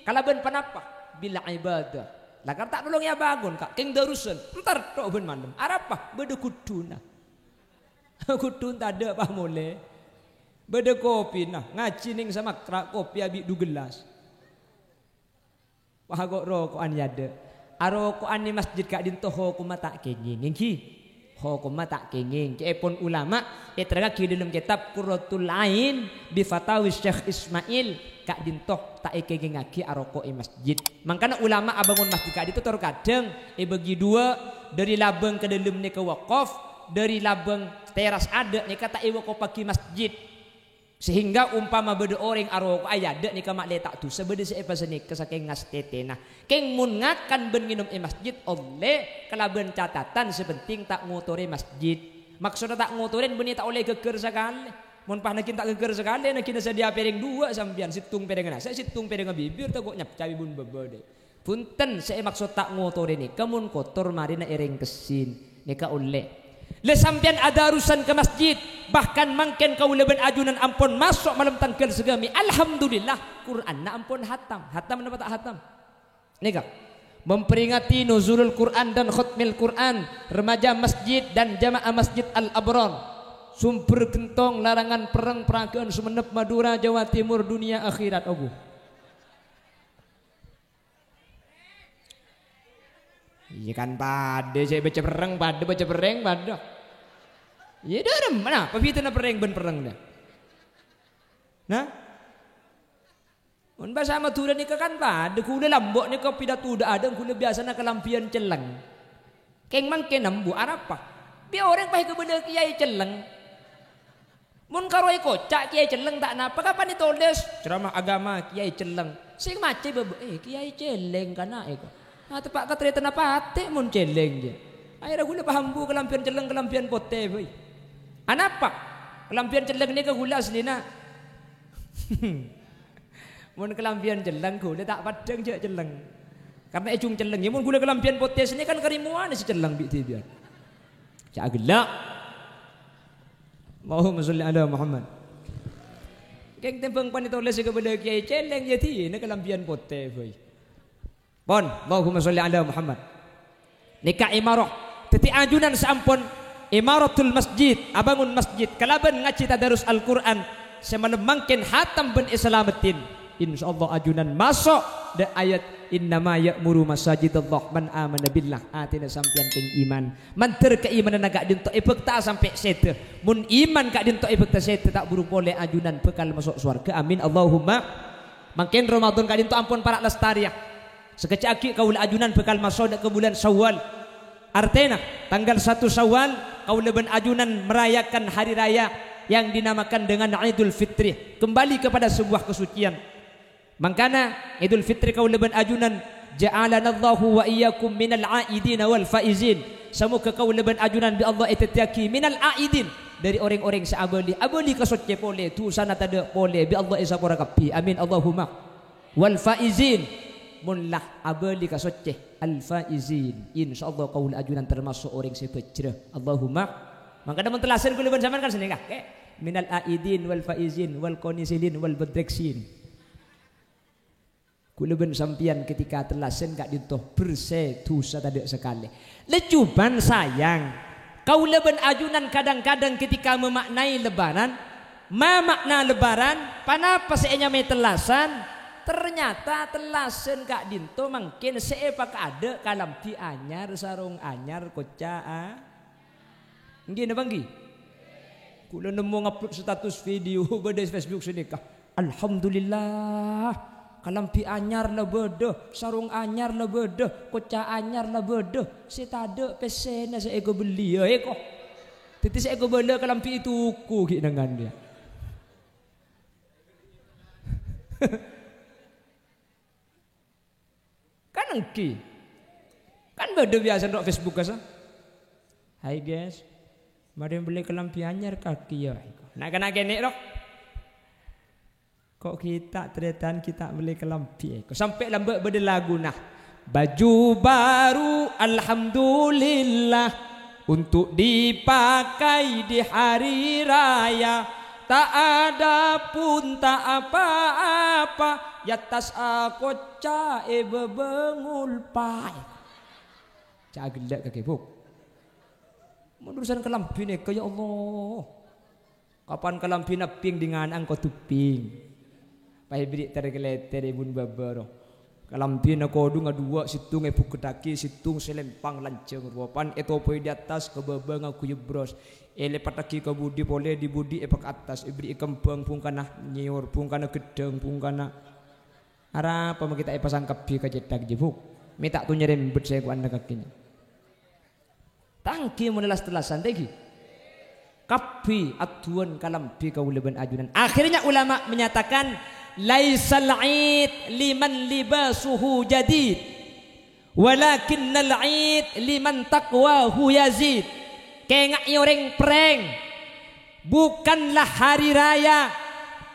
Kalabân ponapa? Bil ibadah. Lakar ta' nolongè abângon, Ka'. Kèng darusan. Entar tho' bân malem. Arapa? Bâdâ ghudhuna. Ghudhun tadâ' pamolè. Bâdâ kopina. Ngajhi nèng samakra' kopi abi' du gellas. Wah, ko'-roko'an è adâ'. Aroko'an è masjid ka'dhinto hokomma ta' kèngèng, èngghi? Hokomma ta' kèngèng. Ca'èpon ulama, èterrangngaghi dâlem kètab Qurratul Ain bi Fatawi Syekh Ismail, ka'dhinto ta' èkèngèngngaghi aroko' è masjid. Mangkana ulama abângon masjid ka'dhinto tor kadhâng èbâgi duwâ', dâri labâng ka dâlem nèka wakaf, dâri labâng teras adâ' nèka ta' èwakafaghi masjid. Sehingga umpama bâdâ orèng aroko'a è adâ' nèka ma'lè ta' dusa, bâdâ sè èpasanèka sakèng ngastètèna. Kèng mon ngakan bân ngènom è masjid ollè, kalabân catatan sè penting ta' ngotorè masjid. Maksodda ta' ngotorè bânnè ta' ollè ghâggâr sakalè. Mon pas naghi ta' ghâggâr sakalè, naghina sadhiyâ pèrèng duwâ' sampèyan, sèttong pèrèngnga nasè', sèttong pèrèngnga bibir, tako' nyapcaè bun bâbâ dâi. Bhunten, sè èmaksod ta' ngotorè nèka mon kotor marèna èrèngkessè. Nèka ollè. La sampèyan adarusan ka masjid, bahkan mangkèn kaulâ bân ajunan ampon maso' malem tangghâl saghâmè'. Alhamdulillah, Qur'anna ampon hatam. Hatam napa ta' hatam? Nèka. Memperingati Nuzulul Quran dan Khotmil Quran, remaja masjid dan jamaah Masjid Al-Abrar, sumber gentong larangan perreng Peragaan Sumenep, Madura, Jawa Timur, dunia akhirat. Abu. Iyâ kan padâ, sè bâca perreng padâ, bâca perreng padâ. Iyâ, dârem, napa bhidhâna perreng bân perreng, dâ? Nah? Mon bhâsa Madhurâ nèka kan padâ, ghulâ lambâ' nèka pidato dâ'-adâ' ghulâ biyasana kalambhiyân celleng. Kèng mangkèn ambu, arapa? Bi' orèng pas èkabâlâ kèyaè celleng. Mon karo èkoca' kèyaè celleng ta' napa, kapan ètolès ceramah agama kèyaè celleng. Sè maca bâbâ, "Eh, kèyaè celleng kana' èko." Nah, teppa' ka tarètanna patè mon celleng, jâ. Akhèrra ghulâ pas ambu kalambhiyân celleng, kalambhiyân potè, bhâi. Anapa? Kalambhiyân celleng nèka ghulâ asllina. Mon kalambhiyân celleng, ghulâ ta' paddhâng jâ' celleng. Karna è jung celleng, yâ mon ghulâ kalambhiyân potè sènè kan karèmowanna sè celleng bi' dhibi'ân. Jâ' ghellâ'. Allahumma sholli ala Muhammad. Kèng tèmbhâng panètolès sè kabâlâ kèyaè celleng, yâ dinah kalambhiyân potè, bhâi. Pon, Allahumma sholli ala Muhammad. Nèka imarah. Dhâddhi ajunan saampon imaratul masjid, abângon masjid, kalabân ngajhi tadarus Al-Qur'an, sè malem mangkèn hatam bân èsalameddhin. Insyaallah ajunan maso' dâ' ayat, "Innama ya'muru masajidallah man amana billah." Atèna sampèyan kèng iman. Mandhâr kaimananna ka'dinto èbhâkta sampè' sèdhâ. Mon iman ka'dinto èbhâkta sèdhâ, ta' buru polè ajunan bhâkal maso' sowarghâ. Amin. Allahumma. Mangkèn Ramadan ka'dinto ampon para' lastarèya. Sakejjhâ' aghi' kaulâ ajunan bhâkal maso' dâ' ka bulân Syawal. Artèna, tangghâl satu Syawal, kaulâ bân ajunan merayakan hari raya yang dinamakan dengan Idul Fitri, kembali kepada sebuah kesucian. Mangkana, Idul Fitri kaulâ bân ajunan, ja'alanallahu wa iyyakum minal aidina wal faizin. Samoghâ kaulâ bân ajunan bi' Allah èdhâddhiyâghi minal aidin, dâri orèng-orèng sè abâli, abâli ka soccè polè, dhusana tadâ' polè, bi' Allah èsapora kabbhi. Amin, Allahumma. Wal faizin. Mon la abâli ka soccè, al faizin. Insyaallah kaulâ ajunan tamaso' orèng sè bhâjrâ. Allahumma. Mangkana mon tellasan kaulâ bân sampèyan kan sènè, kè? Minal aidin wal faizin wal qonisilin wal mudreksin. Kaulâ bân sampèyan ketika tellasan ka'dinto bersè dhusa tadâ' sakalè. Lha, cuman sayang, kaulâ bân ajunan kadhâng-kadhâng ketika mamaknaè Lebaran, mamakna Lebaran, ponapa sè ènyamaè tellasan? Ternyata tellasan ka'dinto mangkèn sè èpakadâ' kalambhi anyar, sarong anyar, koca' a-, Èngghi napa èngghi? Kaulâ nemmo ngupload status video bâdâ è Facebook sanèka. Alhamdulillah, kalambhi anyar la bâdâ, sarong anyar la bâdâ, koca' anyar la bâdâ, sè tadâ' pèssèna sè èkabelli, yâ, èko. Dhâddhi sè èkabâlâ kalambhi ètoko ghi' nangghâ, yâ. Kan èngghi. Kan bâdâ biyasana ro' Facebook kassa. "Hai guys, marè mellè kalambhi anyar kakè yâ." Na'-kana' kènè' ro. Ko' ghi' ta' tarètan ghi' ta' mellè kalambhi. Ko' sampè' lambâ' bâdâ laguna. Baju baru, alhamdulillah, untuk dipakai di hari raya. Tak ada pun, tak apa-apa, yâ tas akoca' è bâbâ ngolpa. Ca' ghellâ' kakè, Bu. Mon urusan kalambhi nèka, ya Allah. Kapan kalambhina pink, dhingana'an kodhu pink. Pas èberri' ter-kalèter è bun bâbâ ro. Kalambhina kodhungnga duwâ', sèttong èbhukkeddhâghi, sèttong sè lèmpang lanjhâng rowa. Pan ètopoè di attas, ka bâbâ ngangghuy bros. Èlèppaddhâghi ka budi polè, di budi èpakattas. Èberri'i kembhâng bhungkana nyèyor, bhungkana gheddhâng, bhungkana arapa ma' ghi' ta' èpasang kabbhi ka cèthak jèbhuk. Mè' ta' to nyarembet sèkowanna kakèna. Ta' èngghi mon las-tellasan, ta' èngghi? Kabbhi adduwân kalambhi kaulâ bân ajunan. Akhirnya ulama menyatakan, "Laisal 'id liman libasuhu jadid, walakinnal 'id liman taqwahu yazid." Kènga'è orèng prèng. Bukanlah hari raya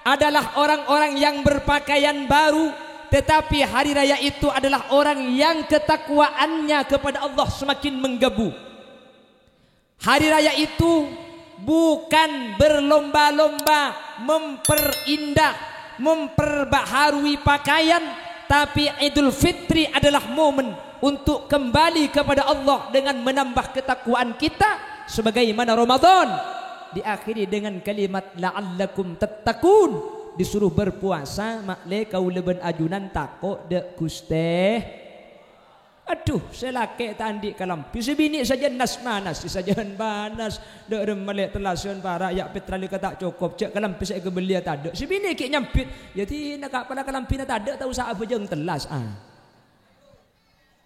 adalah orang-orang yang berpakaian baru, tetapi hari raya itu adalah orang yang ketakwaannya kepada Allah semakin menggebu. Hari raya itu bukan berlomba-lomba memperindah, memperbaharui pakaian, tapi Idul Fitri adalah momen untuk kembali kepada Allah dengan menambah ketakwaan kita sebagaimana Ramadan diakhiri dengan kalimat la'allakum tattaqun, disuruh berpuasa, ma'lè kaulâ bân ajunan tako' dâ' Ghustè. Adhu, sè lakè' ta' andi' kalambhi, sè binè' sajân nas-manas, sajân panas, dâ' remma lè' tellasân para', ya' petrol ka ta' cokop, jhâ' kalambhi sè èkabelliyâ tadâ', sè binè' ghi' nyambit, ya dina ka' pola kalambhina tadâ' ta' osa abhâjâng tellas, ah.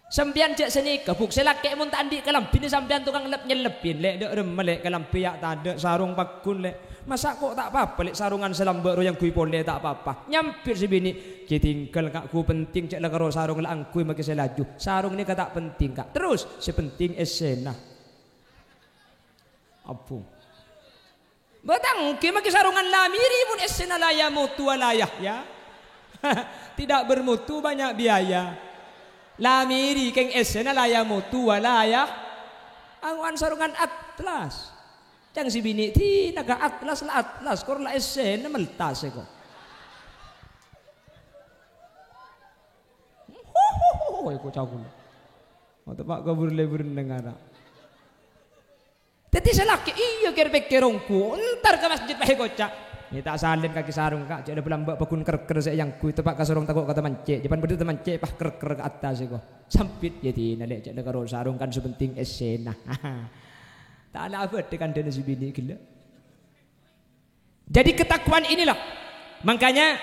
Sampèyan jhâ' sanèka, Bu', sè lakè' mon ta' andi' kalambhina sampèyan tokang lep-nyellebbhi, lè', dâ' remma lè' kalambhi ya' tadâ', sarong pagghun, lè'. Masa' ko' ta' apa-apa, lè', sarongan sè lambâ' rowa èyangghuy polè ta' apa-apa. Nyambit sè binè', "Ghi' tinggal, Ka', ghu penting, jhâ' la karo sarong la angghuy makè sè laju. Sarong nèka ta' penting, Ka'. Terros, sè penting essèna." Abbhu. Bâtang, ghi' makè sarongan lamiri mon essèna la yamutu wa la yahya. Tidak bermutu, banyak biaya. Lamiri kèng essèna la yamutu wa la yah-, ango'an sarongan atlas. Ca'na sè binè' dina ka atlas la atlas, kor la essèna meltas è ko. Ho, ho, ho, ho, è ko ca'na. Mau tepa' kabur lebur nengara. Dhâddhi sè lakè', iyâ kèr-pèkkèr ongghu, entar ka masjid pas èkoca'. Mè' ta' salèn kakè sarong, Ka', jhâ' la lambâ' pagghun kerker sè èyangghuy, tepa' ka sarong tako' ka tamancè', jhâ' pan bâdâ tamancè' pas kerker ka attas è ko. Sambit, ya dina lè', jhâ' la karo sarong kan sè penting essèna. Ta' la abâdâ kandhâna sè binè' ghellâ'. Jadi ketakwaan inilah. Makanya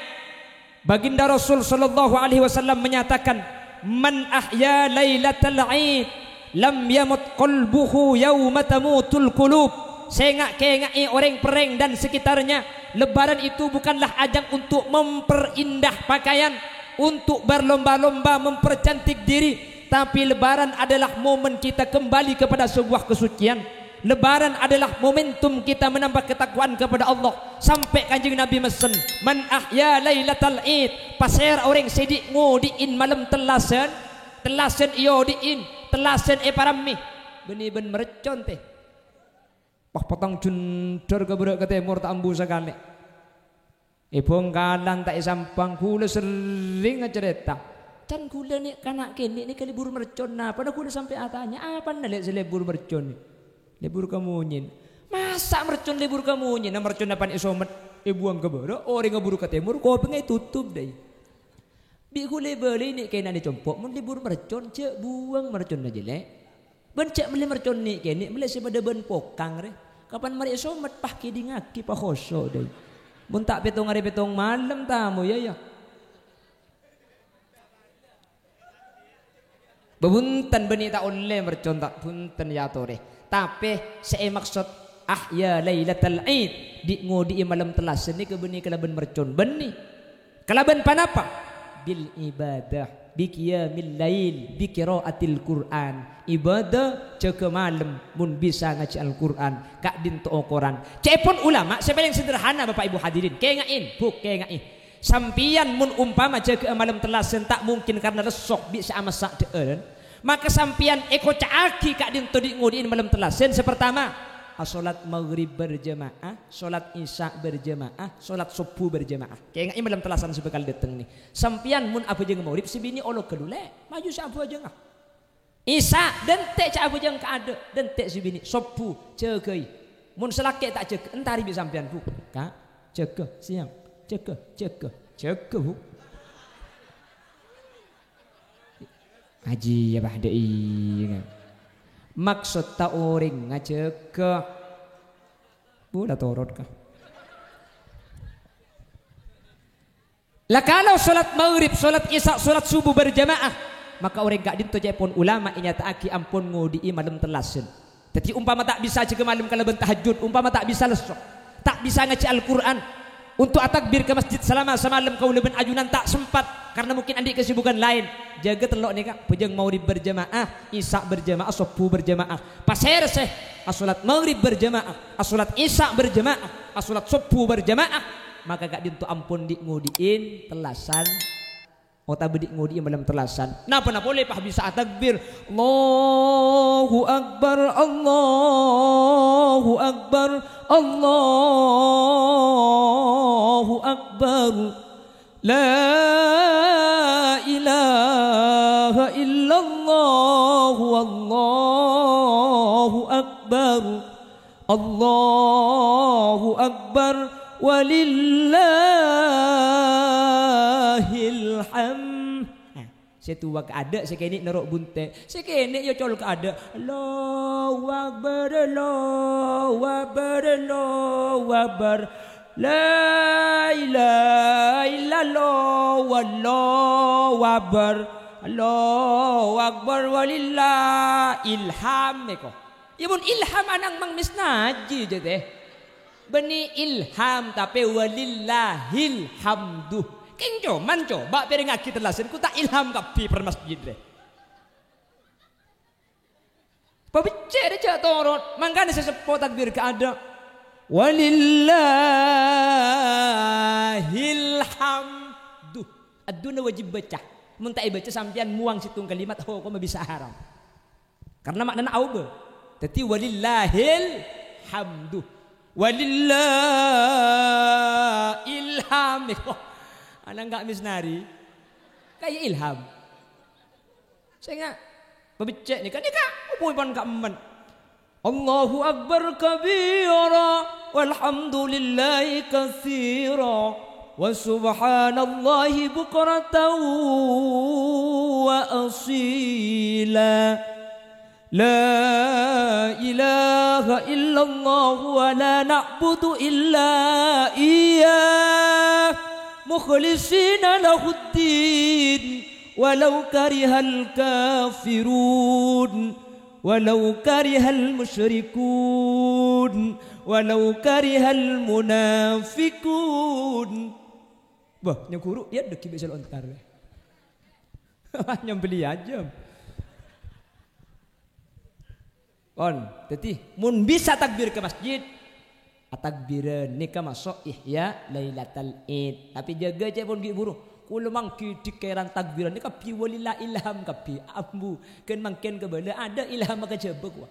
baginda Rasul sallallahu alaihi wasallam menyatakan, "Man ahya lailatal id lam yamut qalbuhu yauma tamutul qulub." Sè nga'-kènga'è orèng Perrèng dan sekitarnya, Lebaran itu bukanlah ajang untuk memperindah pakaian, untuk berlomba-lomba mempercantik diri, tapi Lebaran adalah momen kita kembali kepada sebuah kesucian. Lebaran adalah momentum kita menambah ketakwaan kepada Allah. Sampè' Kanjeng Nabi messen, "Man ahya lailatal id." Pasèra orèng sè dhi'-ngodhi'in malem tellasân? Tellasân èyodhi'in, tellasân èparammè. Bânnè bân mercon, tè. Pas potong jundhâr ka bârâ' ka tèmor ta' ambu sakalè. È Bhângkalan ta' è Sampang, ghulâ serrèng acarèta. Can ghulâ nè'-kana' kènè' nèka lebur mercon, napana ghulâ sampè' atanya, "Apana lè' sè lebur mercon?" "Lebur kamonyèn." "Masa' mercon lebur kamonyèn? Nah, merconna pan èsomet, èbuwâng ka bârâ', orèngnga buru ka tèmor, kopèngnga ètotop, dâi." Bi' ghulâ èbâlâi nè'-kèna'na compo', mon lebur mercon, jhâ' buwâng merconna jâ, lè'. Bân jhâ' mellè mercon nè'-kènè', mellè sè padâ bân pokang, rè. Kapan marè èsomet, pas kèdingngaghi, pas khoso', dâi. Mon ta' pètto arè pètto malem, tamoy, yâ, yâ. Bhunten, bânnè ta' ollè mercon, ta', bhunten, yâ, torè. Tapè sè èmaksod ahya lailatal id, dhi'-ngodhi'i malem tellasân nèka bânnè kalabân mercon, bânnè. Kalabân panapa? Bil ibadah, bi qiyamil lail, bi qiraatil Qur'an. Ibadah, jâgâ malem, mon bisa ngajhi Al-Qur'an, ka'dinto okoran. Ca'èpon ulama sè palèng sederhana, Bapak Ibu hadirin. Kènga'è, Bu', kènga'è. Sampèyan mon ompama jâgâ'â malem tellasân, ta' mungkin karna lesso bi' sè amassa' dhâ'ârân. Maka sampèyan èkoca'aghi ka'dinto dhi'-ngodhi'in malem tellasân. Sè partama, asolat maghrib berjamaah, solat isya berjamaah, solat sobbhu berjamaah. Kènga'è malem tellasân sè bhâkal dâteng nè. Sampèyan mon abhâjâng maghrib, sè binè' olok ghâllu, lè', maju sè abhâjângnga. Isya, dântè' jhâ' abhâjâng kaadâ', dântè' sè binè', sobbhu, jâgâi. Mon sè lakè' ta' jâgâ, èntarè bi' sampèyan, Bu'. Ka', jâgâ, sèyang, jâgâ, jâgâ, jâgâ, Bu'. Ajiyâ, Pak, dâ' iyâ. Maksodda orèng ngajâgâ. Bu, la torot, ka'. La kalau solat maghrib, solat isya, solat subuh berjamaah, maka orèng ka'dinto ca'èpon ulama ènyata'aghi ampon ngodhi'i malem tellasân. Dhâddhi, ompama ta' bisa jâgâ malem kalabân tahajjud, ompama ta' bisa lesso, ta' bisa ngajhi Al-Qur'an, untuk atakbir ka masjid salama samalem kaulâ bân ajunan ta' sempat karena mungkin andi' kesibukan laèn. Jâgâ tello' nèka, bhâjâng maghrib berjamaah, isya berjamaah, sobbhu berjamaah. Pasèra sè asolat maghrib berjamaah, asolat isya berjamaah, asolat sobbhu berjamaah, maka ka'dinto ampon dhi'-ngodhi'in tellasân. Otabâ dhi'-ngodhi'i malem tellasân. Napa-napa polè pas bisa atakbir. Allahu Akbar, Allahu Akbar, Allahu Akbar. La ilaha illallah. Allahu Akbar, walillahil hamd. Nah, sè towa kaadâ', sè kènè' noro' bunte', sè kènè' ya col kaadâ'. Allahu Akbar, Allahu Akbar, Allahu Akbar. La ilaha illallah, wallahu akbar. Allahu Akbar, walillahil hamd, èko. Ya, mon ilham anang Mang Misnaji, jâ' tè. Bânnè ilham, tapè walillahil hamdu. Kèng coma coba' pèrèngngaghi tellasan, ko ta' ilham kabbhi per masjid, rè. Pabeccè' rè jâ' toron, mangkana sè seppo takbir kaadâ'. Walillahil hamdu. Adduna wajib bâca. Mon ta' èbâca sampèyan mowang sèttong kalimat, hokomma bisa haram. Karna ma'nana aobâ. Dhâddhi, walillahil hamdu. Walillahil hamd. Anang ka' Misnari. Kaya ilham. Sènga'. Pabeccè' nèka, nèka. Opo pon ka'emman. Allahu Akbar kabira, walhamdulillahi katsira, wa subhanallahi bukratan wa asila. La ilaha illallah wa la na'budu illa iyyah, mukhlishina lahuddin, walau karihal kafirun. Walau karihal musyrikun, walau karihal munafiqun. Bâh, nyang ghuru, ya, dâggi' bisa lontar. Nyambeli aja. Pon, dhâddhi, mon bisa takbir ka masjid, Atakbiran nèka maso' Ihya Lailatal Id. Tapè jâgâ cè' pon ghi' buru. Kaulâ mangghi dhikèran takbiran nèka bi walillahi ilham kabbhi. Ambu, ghân mangkèn kabâlâ adâ' ilham kajhâbâ kowa.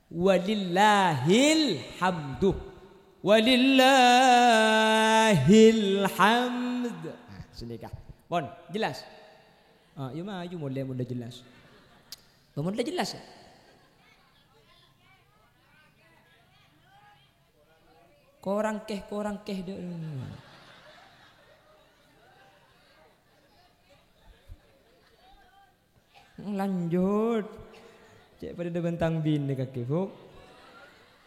Walillahil hamdu. Walillahil hamd. Nah, sanèka. Pon, jelas? Ah, iyâ, maju molè, molè jelas. Pon, molè jelas, ya? Korang kèh, korang kèh, dâ'. Lanjut. Cè' padâ bân tang binè kakè, Bu.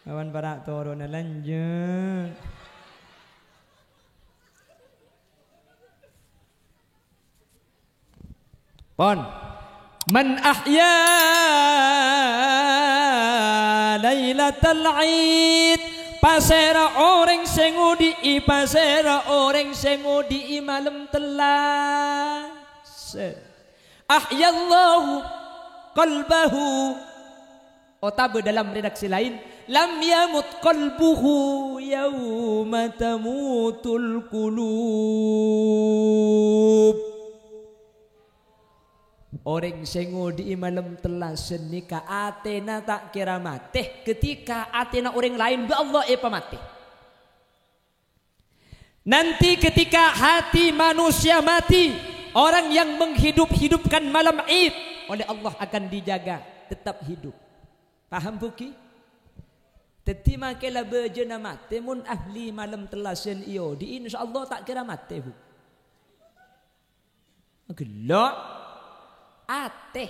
Awan para' toronna, lanjut. Pon. Man ahya lailatal Id, pasèra orèng sè ngodhi'i, pasèra orèng sè ngodhi'i malem tellasan. Ahyallahu qalbahu. Otabâ dalam redaksi laèn, "Lam yamut qalbuhu yauma tamutul qulub." Orèng sè ngodhi'i malem tellasan nèka atèna ta' kèra matè, ketika atèna orèng laèn bi' Allah èpamatè. Nanti ketika hati manusia mati, orang yang menghidup-hidupkan malam Id oleh Allah akan dijaga, tetap hidup. Paham, Bu Ki? Dhâddhi, makè la bâjâna matè, mon ahli malem tellasan èodhi'i, insyaallah ta' kèra matè, Bu. Gellâ'. Atè.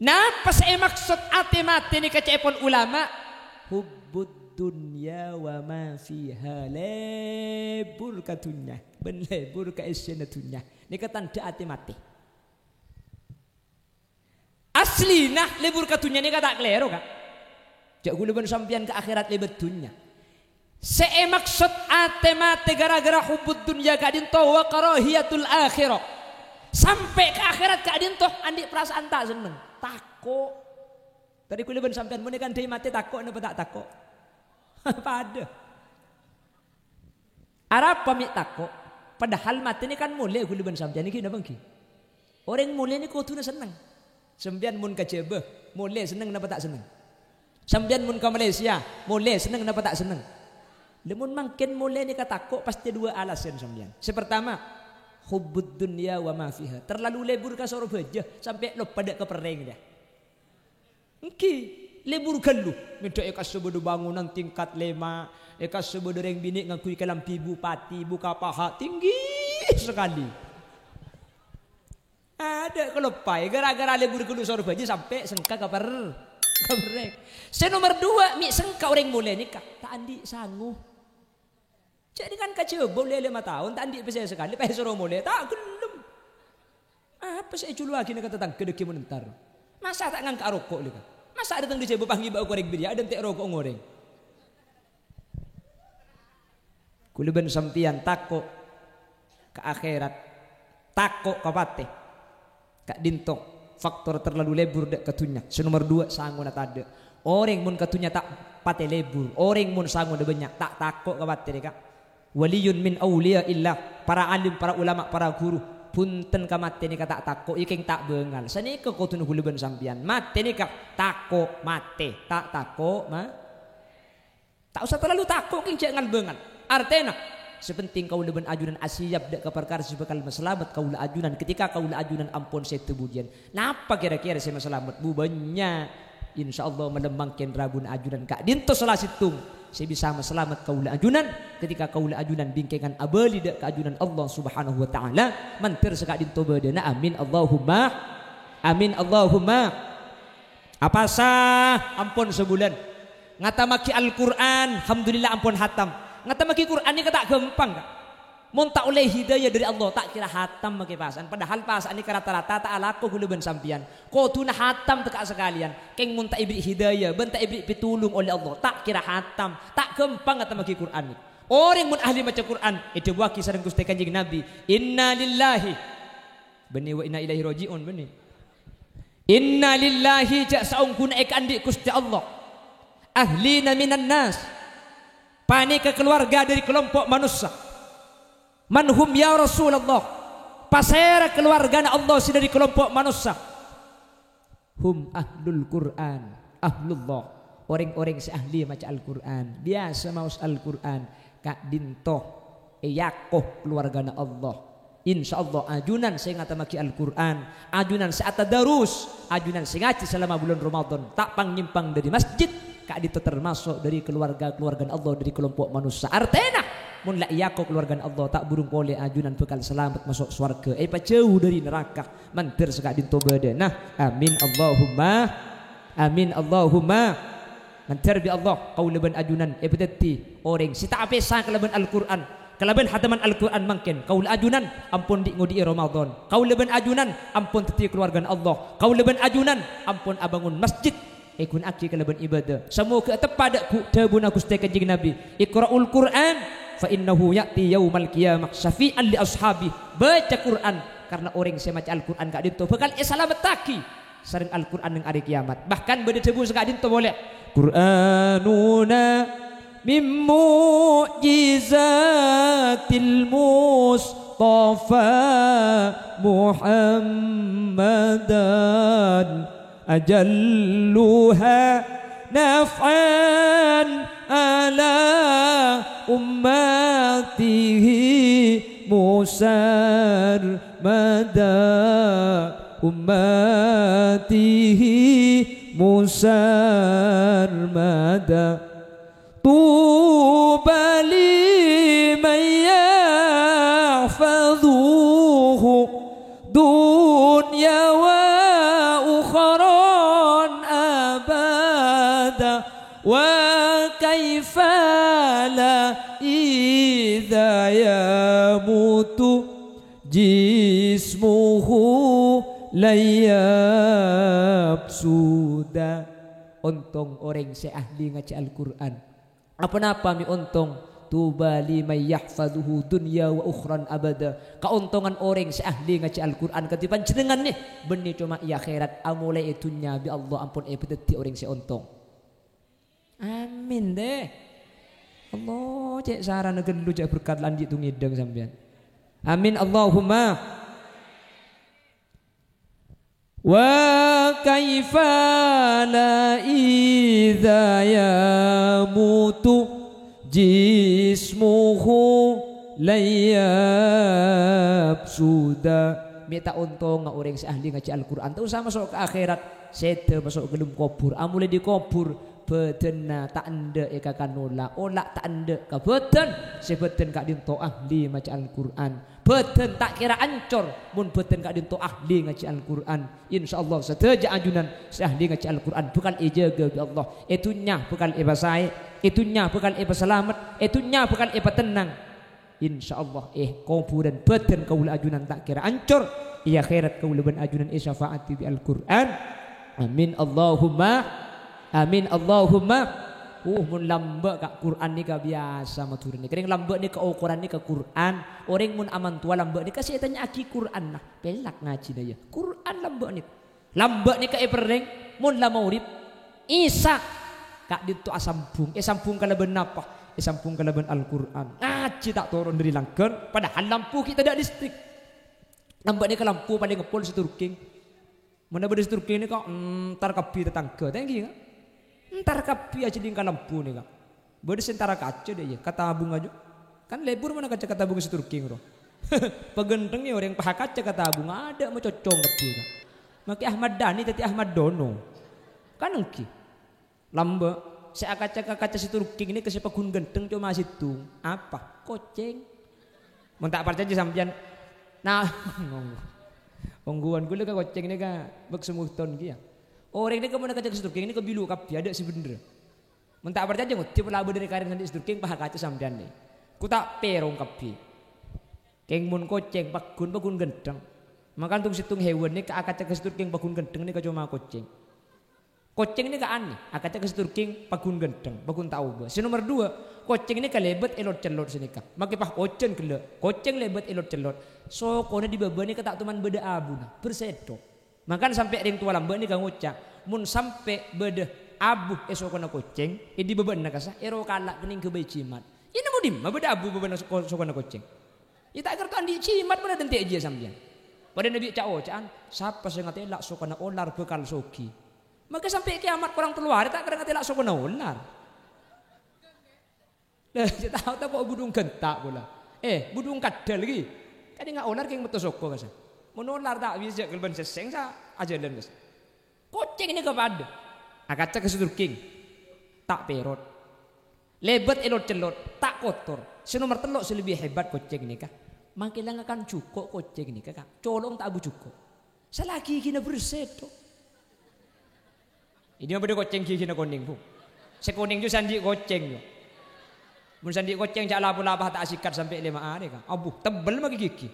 Napa sè èmaksod atè matè nèka ca'èpon ulama? Hubbud dunya wa ma fiha, lebur ka dhunnya bân lebur ka essèna dhunnya. Nèka tandhâ atè matè. Aslina, lebur ka dhunnya nèka ta' kalèro, Ka'. Jhâ' ghulâ bân sampèyan ka akhèrat lèbât dhunnya. Sè èmaksod atè matè ghârâ-ghârâ hubbud dunya ka'dinto wa karahiyatul akhirah. Sampè' ka akhèrat ka'dinto andi' parasaan ta' senneng, tako'. Dhâddhi ghulâ bân sampèyan, mon èkandhâi matè tako' napa ta' tako'? Padâ. Arapa mè' tako'? Padahal matè nèka kan molè ghulâ bân sampèyan, èngghi napa èngghi? Orèng molè nèka kodhuna senneng. Sampèyan mon ka Jhâbâ, molè senneng napa ta' senneng? Sampèyan mon ka Malaysia, molè senneng napa ta' senneng? Lha, mon mangkèn molè nèka tako', pastè duwâ' alasan sampèyan. Sè partama, hubbud dunya wa ma fiha. Terlalu lebur ka Sorbhâjâ, sampè' loppa dâ' ka Perrèng, yâ. Èngghi. Lebur ghâllu, mèdhâ è kassa bâdâ bangunan tingkat lèma', è kassa bâdâ rèng binè' ngangghuy kalambhi bupati, buka paha tinggi sakalè. Adâ' kaloppaè, ghârâ-ghârâ lebur ghâllu sorbhâjâ sampè' sengka ka per-, ka perrèng. Sè nomer duwâ', mè' sengka orèng molè nèka, ta' andi' sango. Jhâ' nèkan kajhâbâ ollè lèma taon, ta' andi' pèssè sakalè, pas èsoro molè, ta' ghellem. Apa sè èjhuluwâghi nèka tatangghâ dhâggi' mon entar? Masa' ta' ngangka' roko' lèka? Masa' dâteng dâri jhâbâ pas ngibâ'â korèng bâriyâ, adântè' roko' ngorèng? Kaulâ bân sampèyan tako' ka akhèrat, tako' ka patè. Ka'dinto faktor terlalu lebur dâ' ka dhunnya. Sè nomer duwâ', sangona tadâ'. Orèng mon ka dhunnya ta' patè lebur, orèng mon sangona bânnya', ta' tako' ka patè nèka. Waliyun min auliyaillah, para alim, para ulama, para guru, bhunten ka matè nèka ta' tako', kèng ta' bângal. Sanèka kodhuna kaulâ bân sampèyan. Matè nèka tako' matè, ta' tako' ma-, Ta' osa terlalu tako', kèng jhâ' ngal-bângal. Artèna, sè pentèng kaulâ bân ajunan asiyap dâ' ka parkara sè bhâkal masalamet kaulâ ajunan. Ketika kaulâ ajunan ampon sèdhâ budiyân, napa kèra-kèra sè masalamet? Bu, bânnya'. Insyaallah, malem mangkèn rabuna ajunan ka'dinto sala sèttong sè bisa masalamet kaulâ ajunan. Ketika kaulâ ajunan bingkèngan abâli dâ' ka ajunan Allah Subhanahu wa Ta'ala, mandhâr saka'dinto bâdâna. Amin, Allahumma amin, Allahumma. Apasa ampon sabulân. Ngatammaghi Al-Qur'an, alhamdulillah ampon hatam. Ngatammaghi Qur'an nèka ta' ghâmpang, Ka'. Mon ta' ollè hidayah dâri Allah, ta' kèra hatam makè pasa'an. Padahal pasa'an nèka rata-rata ta' alako kaulâ bân sampèyan. Kodhuna hatam tekka' sakalèyan. Kèng mon ta' èberri' hidayah, bân ta' èberri' pitulung ollè Allah, ta' kèra hatam. Ta' ghâmpang ngatammaghi Qur'an nèka. Orèng mon ahli maca Qur'an, èdhâbuwâghi sareng Ghustè Kanjeng Nabi, "Inna lillahi." Bânnè wa inna ilaihi raji'un, bânnè. "Inna lillahi," jhâ' saongghuna èkaandi' Ghustè Allah. "Ahlina minan nas," panèka kalowarga dâri kalompo' manossa. "Man hum ya Rasulullah?" Pasèra kalowargana Allah sè dâri kalompo' manossa? "Hum ahlul Qur'an, ahlullah." Orèng-orèng sè ahli maca Al-Qur'an, biyasa maos Al-Qur'an, ka'dinto èako kalowargana Allah. Insyaallah, ajunan sè ngatammaghi Al-Qur'an, ajunan sè atadarus, ajunan sè ngajhi salama bulân Ramadan, ta' pang-nyèmpang dâri masjid, ka'dinto tamaso' dâri kalowarga-kalowargana Allah, dâri kalompo' manossa. Artèna, mon la èako kalowargana Allah, ta' burung polè ajunan bhâkal salamet maso' sowarghâ, èpajhâu dâri naraka. Mandhâr saka'dinto bâdâna. Amin, Allahumma amin, Allahumma. Mandhâr bi' Allah, kaulâ bân ajunan èpadhâddhi orèng sè ta' apèsa kalabân Al-Qur'an, kalabân hataman Al-Qur'an mangkèn. Kaulâ ajunan ampon dhi'-ngodhi'i Ramadan. Kaulâ bân ajunan ampon dhâddhi kalowargana Allah. Kaulâ bân ajunan ampon abângon masjid èghuna'aghi kalabân ibâdâ. Samoghâ teppa' dâ-, gu-, dhâbuna Ghustè Kanjeng Nabi, "Iqra'ul Qur'an, fa innahu ya'ti yaumal qiyamah syafi'an li ashabi." Baca Qur'an, karna orèng sè maca Al-Qur'an ka'dinto bhâkal èsalamettaghi sareng Al-Qur'an neng arè kèyamat. Bahkan bâdâ dhâbu saka'dinto polè, "Qur'anuna min mu'jizatil Mustafa Muhammadan, ajalluha naf'an ala ummatihi musarmada, ummatihi musarmada. Tuba liman yahfazuhu dunya wa ukhran abada. Wa kaifa la idza yamutu jismuhu lan yafsuda." Ontong orèng sè ahli ngajhi Al-Qur'an. Apa-napa mè' ontong? "Tuba liman yahfazuhu dunya wa ukhran abada." Kaontongan orèng sè ahli ngajhi Al-Qur'an kadhi panjhennengngan nè, bânnè coma è akhèrat, amolaè è dhunnya bi' Allah ampon èpadhâddhi orèng sè ontong. Amin, dè. Allah, cè' sarana ghâllu, cè' berkat lanjut tu ngèdhâng sampèyan. Amin, Allahumma. Wa kaifa la idza yamutu jismuhu lan yafsuda. Mè' ta' ontonga orèng sè ahli ngajhi Al-Qur'an, ta' osa maso' ka akhèrat, sèdhâ maso' ka dâlem kobhur. Amolaè dâri kobhur, bhâdhânna ta' endâ' è kakan ola', ola' ta' endâ' ka bhâdhân, sè bhâdhân ka'dinto ahli maca Al-Qur'an. Bhâdhân ta' kèra ancor, mon bhâdhân ka'dinto ahli ngajhi Al-Qur'an. Insyaallah, sadhâjâ ajunan sè ahli ngajhi Al-Qur'an bhâkal èjâgâ bi' Allah. È dhunnya bhâkal èpasaè, è dhunnya bhâkal èpasalamet, è dhunnya bhâkal èpatennang. Insyaallah, è kobhurân bhâdhân kaulâ ajunan ta' kèra ancor, è akhèrat kaulâ bân ajunan èsyafaati bi' Al-Qur'an. Amin, Allahumma amin, Allahumma. Uh, mon lambâ', Ka', Qur'an nèka biyasa Madhurâ nèka. Rèng lambâ' nèka okoran nèka Qur'an. Orèng mon amantowa lambâ' nèka sè ètanya'aghi Qur'anna. Pellak ngajhina, yâ. Qur'an lambâ' nèka. Lambâ' nèka èperrèng, mon la maghrib, isya, ka'dinto asambhung. Èsambhung kalabân napa? Èsambhung kalabân Al-Qur'an. Ngajhi ta' toron dâri langghâr, padahal lampu ghi' tadâ' listrik. Lambâ' nèka lampu palèng ngèpol sèturking. Monna bâdâ sèturking nèka, entar kabbhi tatangghâ. Ta' ènggi, Ka'? Entar kabbhi ajhâlingka lampu nèka. Bâdâ sè entara kaca dâ' iyâ, katabung ajâ. Kan lebur mana kaca katabung sèturking ro. Paghântheng yâ orèng paha kaca katabung, adâ' macocong kabbhi, Ka'. Make Ahmad Dhani dhâddhi Ahmad Dono. Kan ènggi. Lambâ', sè akaca ka kaca sèturking nèka sè paghun ghântheng coma sèttong. Apa? Kocèng. Mon ta' parcajâ sampèyan, nah, ongghuwân kaulâ ka kocèng nèka bâk samudhun kèya. Orèng nèka mon akaca ka sèturking nèka bilu kabbhi, adâ' sè bhendher. Mon ta' parcajâ, ngodhi pola bâdâ rè-karèn sandhi' sèturking paha kaca sampèyan nè. Ku ta' pèrong kabbhi. Kèng mon kocèng paghun, paghun ghântheng. Maka tong-sèttong hèwan nèka akaca ka sèturking paghun ghântheng nèka coma kocèng. Kocèng nèka anè, akaca ka sèturking paghun ghântheng, paghun ta' obâ. Sè nomer duwâ', kocèng nèka lèbât è lot-cellot sè nèka. Make pas ojhân ghellâ', kocèng lèbât è lot-cellot. Sokona dâri bâbâ nèka ta' toman bâdâ abuna, bersèdhok. Mangkana sampè' rèng towa lambâ' nèka ngoca', "Mon sampè' bâdâ abu è sokona kocèng, è dâri bâbâna kassa', èro kala' kennèng ghâbây jimat." Iyâ nemmo dimma bâdâ abu bâbâna soko-, sokona kocèng? Iyâ ta' kèra andi' jimat, bâdâ dântè' jiyâ sampèyan. Padâna bi' ca'-oca'an, "Sapa sè ngatèla' sokona olar bhâkal sogi." Maka sampè' kèyamat korang tello arè ta' kèra ngatèla' sokona olar. Lah, sè tao tako' budhung genta' pola. Eh, budhung kaddhâl ghi. Kan enga' olar kèng metto soko kassa'. Mon olar ta' bisa kalabân sèssèng sa ajhâlân kassa'. Kocèng nèka padâ. Akaca ka sèturking. Ta' pèrot. Lèbât è lot-cellot. Ta' kotor. Sè nomer tello' sè lebbi hebat kocèng nèka. Mangkèla ngakan jhuko' kocèng nèka, Ka'. Colo'na ta' abu jhuko'. Sala ghigina bersèdhok. Ini bâdâ kocèng ghigina konèng, Bu. Sè konèng jâ sè andi' kocèng, jâ. Mon sè andi' kocèng jâ' la-pola pas ta' asikat sampè' lèma arè, Ka'. Abu, tebbel maghi ghigi.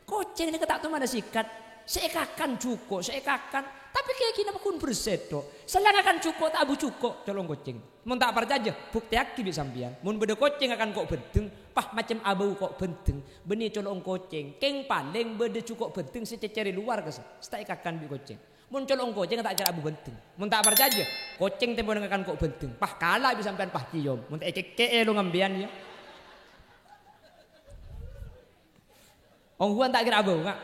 Kocèng nèka ta' toman asikat. Sè èkakan jhuko', sè èkakan. Tapè ghigina paghun bersèdhok. Sala ngakan jhuko' ta' abu jhuko', colo'na kocèng. Mon ta' parcajâ, buktèyaghi bi' sampèyan. Mon bâdâ kocèng ngakan ko' bhândheng, pas macem abâu ko' bhândheng, bânnè colo'na kocèng. Kèng palèng bâdâ jhuko' bhândheng sè cècèr è lowar kassa', sè ta' èkakan bi' kocèng. Mon colo'na kocèng ta' kèra abu bhândheng. Mon ta' parcajâ, kocèng tempona ngakan ko' bhândheng, pas kala' bi' sampèyan pas ciom. Mon ta' èkèkkè'è lo ngampèyan, yâ. Ongghuwân ta' kèra abâu, Ka'.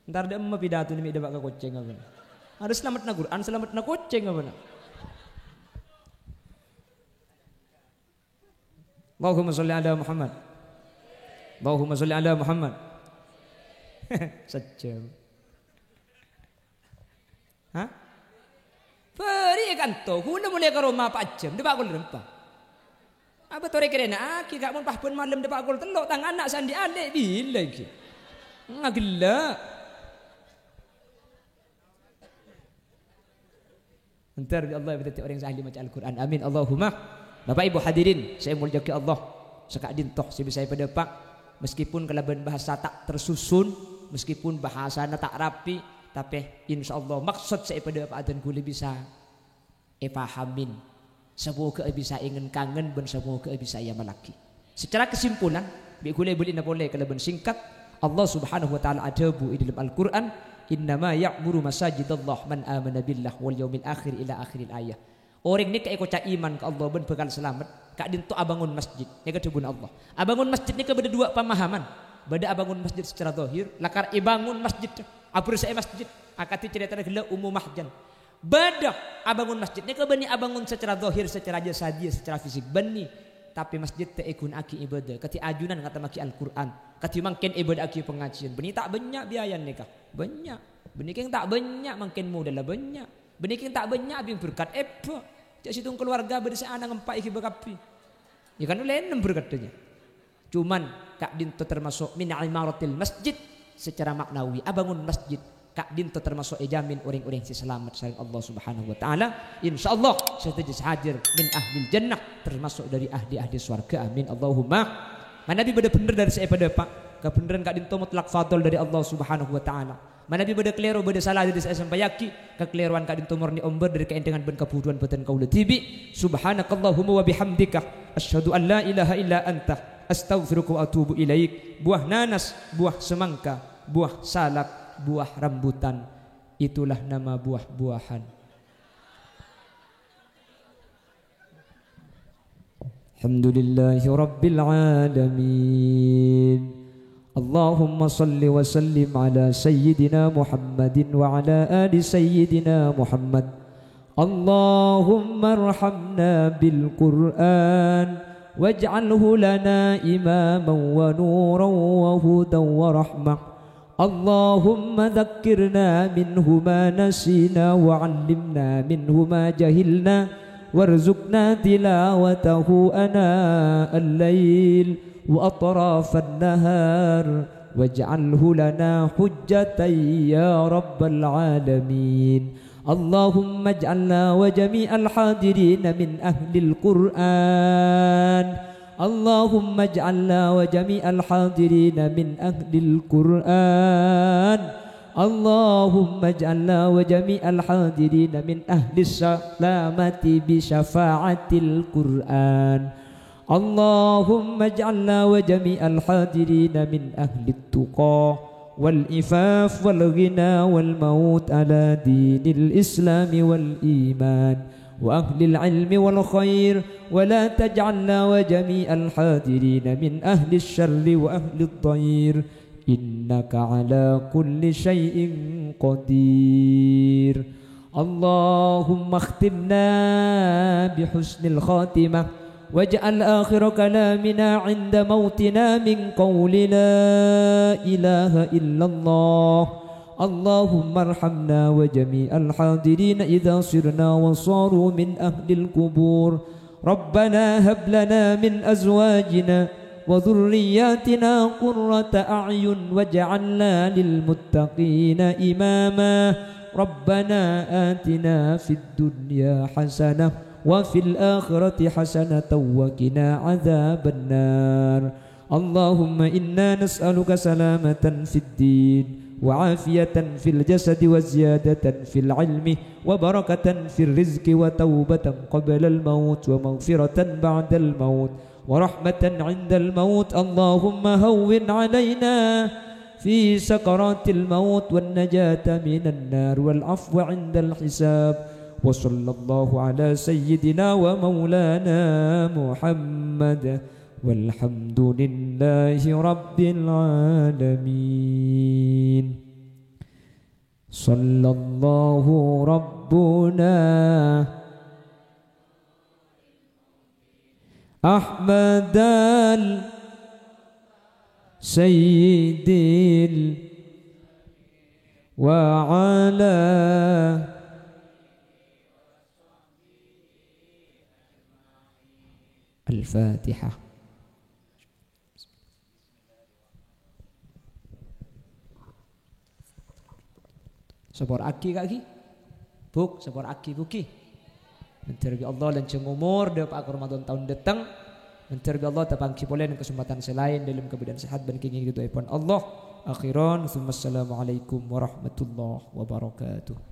Entar dâ' emma pidatona mè' dâpa' ka kocèng apa na? Harus salameddhâ Qur'an, salameddhâ kocèng apa na? Allahumma sholli ala Muhammad. Allahumma sholli ala Muhammad. Sajjhâm. Hah? Bâri' è kanto, ghulâ molaè ka roma pa' jhâm, dâpa' kol rempa. Apa torè kèrèna'aghi, Ka', mon pas bân malem dâpa' kol tello', tang ana' sè andi' alè' bilâ ènggi? Ngagella'. Entar bi' Allah èpadhâddhi orèng sè ahli maca Al-Qur'an. Amin. Allahumma. Bapak Ibu hadirin sè èmoljâ'aghi Allah, saka'dinto sè bisa èpadâpa', meskipun kalabân bahasa ta' tersusun, meskipun bahasana ta' rapi, tapè insyaallah maksod sè èpadâpa'aghi ghulâ bisa èpahamin. Samoghâ bisa èngen-kangen bân samoghâ bisa èamallaghi. Secara kesimpulan, bi' ghulâ èbâlina polè kalabân singkat, Allah Subhanahu wa Ta'ala adhâbu è dâlem Al-Qur'an, "Innama ya'muru masajidallah man amana billah wal yaumil akhir," ila akhiril ayah. Orèng nèka èkoca' iman ka Allah bân bhâkal salamet, ka'dinto abângon masjid. Nèka dhâbuna Allah. Abângon masjid nèka bâdâ duwâ' pamahaman. Bâdâ abângon masjid secara zahir, lakar èbângon masjid, abersè'è masjid. Akadhi carètana ghellâ' Ummu Mahjan. Bâdâ abângon masjid nèka bânnè abângon secara zahir, secara jasadi, secara fisik bânnè. Tapè masjid ta' èghuna'aghi ibadah, kadhi ajunan ngatamaghi Al-Qur'an, kadhi mangkèn èbâdâ'âghi pangajiân. Bânnè ta' bânnya' biayana nèka? Bânnya'. Bânnè kèng ta' bânnya' mangkèn modalla? Bânnya'. Bânnè kèng ta' bânnya' abin berkat? Èbâ. Jâ' sèttong kalowarga bâdâ sè ana' ngempa'è ghibâ kabbhi. Yâ kan, ollè ennem berkatnya. Cuman, ka'dinto termasuk min imaratil masjid secara maknawi, abângon masjid. Ka'dinto termasuk èjamin orèng-orèng sè salamet sareng Allah Subhanahu wa Ta'ala. Insyaallah, sadhâjâ sè hadir min ahlil jannah, termasuk dâri ahli-ahli sowarga. Amin. Allahumma. Manabi bâdâ bhendher dâri sè èpadâpa', kabhendherran ka'dinto mutlak fadl dâri Allah Subhanahu wa Ta'ala. Manabi bâdâ kalèro, bâdâ sala dâri sè èsampayaghi, kakalèrowan ka'dinto morni ombâr dâri kaèndhângan bân kabudhuwân bâdân kaulâ dhibi'. Subhanakallahumma wa bihamdika, asyhadu an la ilaha illa anta, astaghfiruka wa atubu ilaik. Buwâ nanas, buwâ semangka, buwâ salak, buwâ rambutan, itulah nama buah-buahan. Alhamdulillahi rabbil alamin. Allahumma salli wa sallim ala sayyidina Muhammadin wa ala ali sayyidina Muhammad. Allahumma arhamna bil Qur'an waj'alhu lana imaman wa nuran wa hudan wa rahmah. اللهم ذكرنا منه ما نسينا وعلمنا منه ما جهلنا وارزقنا تلاوته آناء الليل وأطراف النهار واجعله لنا حجة يا رب العالمين. اللهم اجعلنا وجميع الحاضرين من أهل القرآن. اللهم اجعلنا وجميع الحاضرين من أهل القرآن. اللهم اجعلنا وجميع الحاضرين من أهل السلامة بشفاعة القرآن. اللهم اجعلنا وجميع الحاضرين من أهل التقى والعفاف والغنى والموت على دين الإسلام والإيمان وأهل العلم والخير، ولا تجعلنا وجميع الحاضرين من أهل الشر وأهل الضير، إنك على كل شيء قدير. اللهم اختمنا بحسن الخاتمة، واجعل آخر كلامنا عند موتنا من قول لا إله إلا الله. اللهم ارحمنا وجميع الحاضرين إذا صرنا وصاروا من أهل القبور. ربنا هب لنا من أزواجنا وذرياتنا قرة أعين واجعلنا للمتقين إماما. ربنا آتنا في الدنيا حسنة وفي الآخرة حسنة وقنا عذاب النار. اللهم إنا نسألك سلامة في الدين وعافية في الجسد وزيادة في العلم وبركة في الرزق وتوبة قبل الموت ومغفرة بعد الموت ورحمة عند الموت. اللهم هون علينا في سكرات الموت والنجاة من النار والعفو عند الحساب. وصلى الله على سيدنا ومولانا محمد. والحمد لله رب العالمين. صلى الله ربنا أحمد سيد وعلى الفاتحة. Sapora'aghi, Ka', ghi. Buk, sapora'aghi, Bu, ghi. Mandhâr bi' Allah lanjhâng omor, dâpa'a ka Ramadan taon dâteng. Mandhâr bi' Allah tapangghi polè neng kasempadhân sè laèn dâlem kabâdâ'ân sehat bân kèngèng ridhoèpon Allah. Akhiran, tsumma assalamualaikum warahmatullahi wabarakatuh.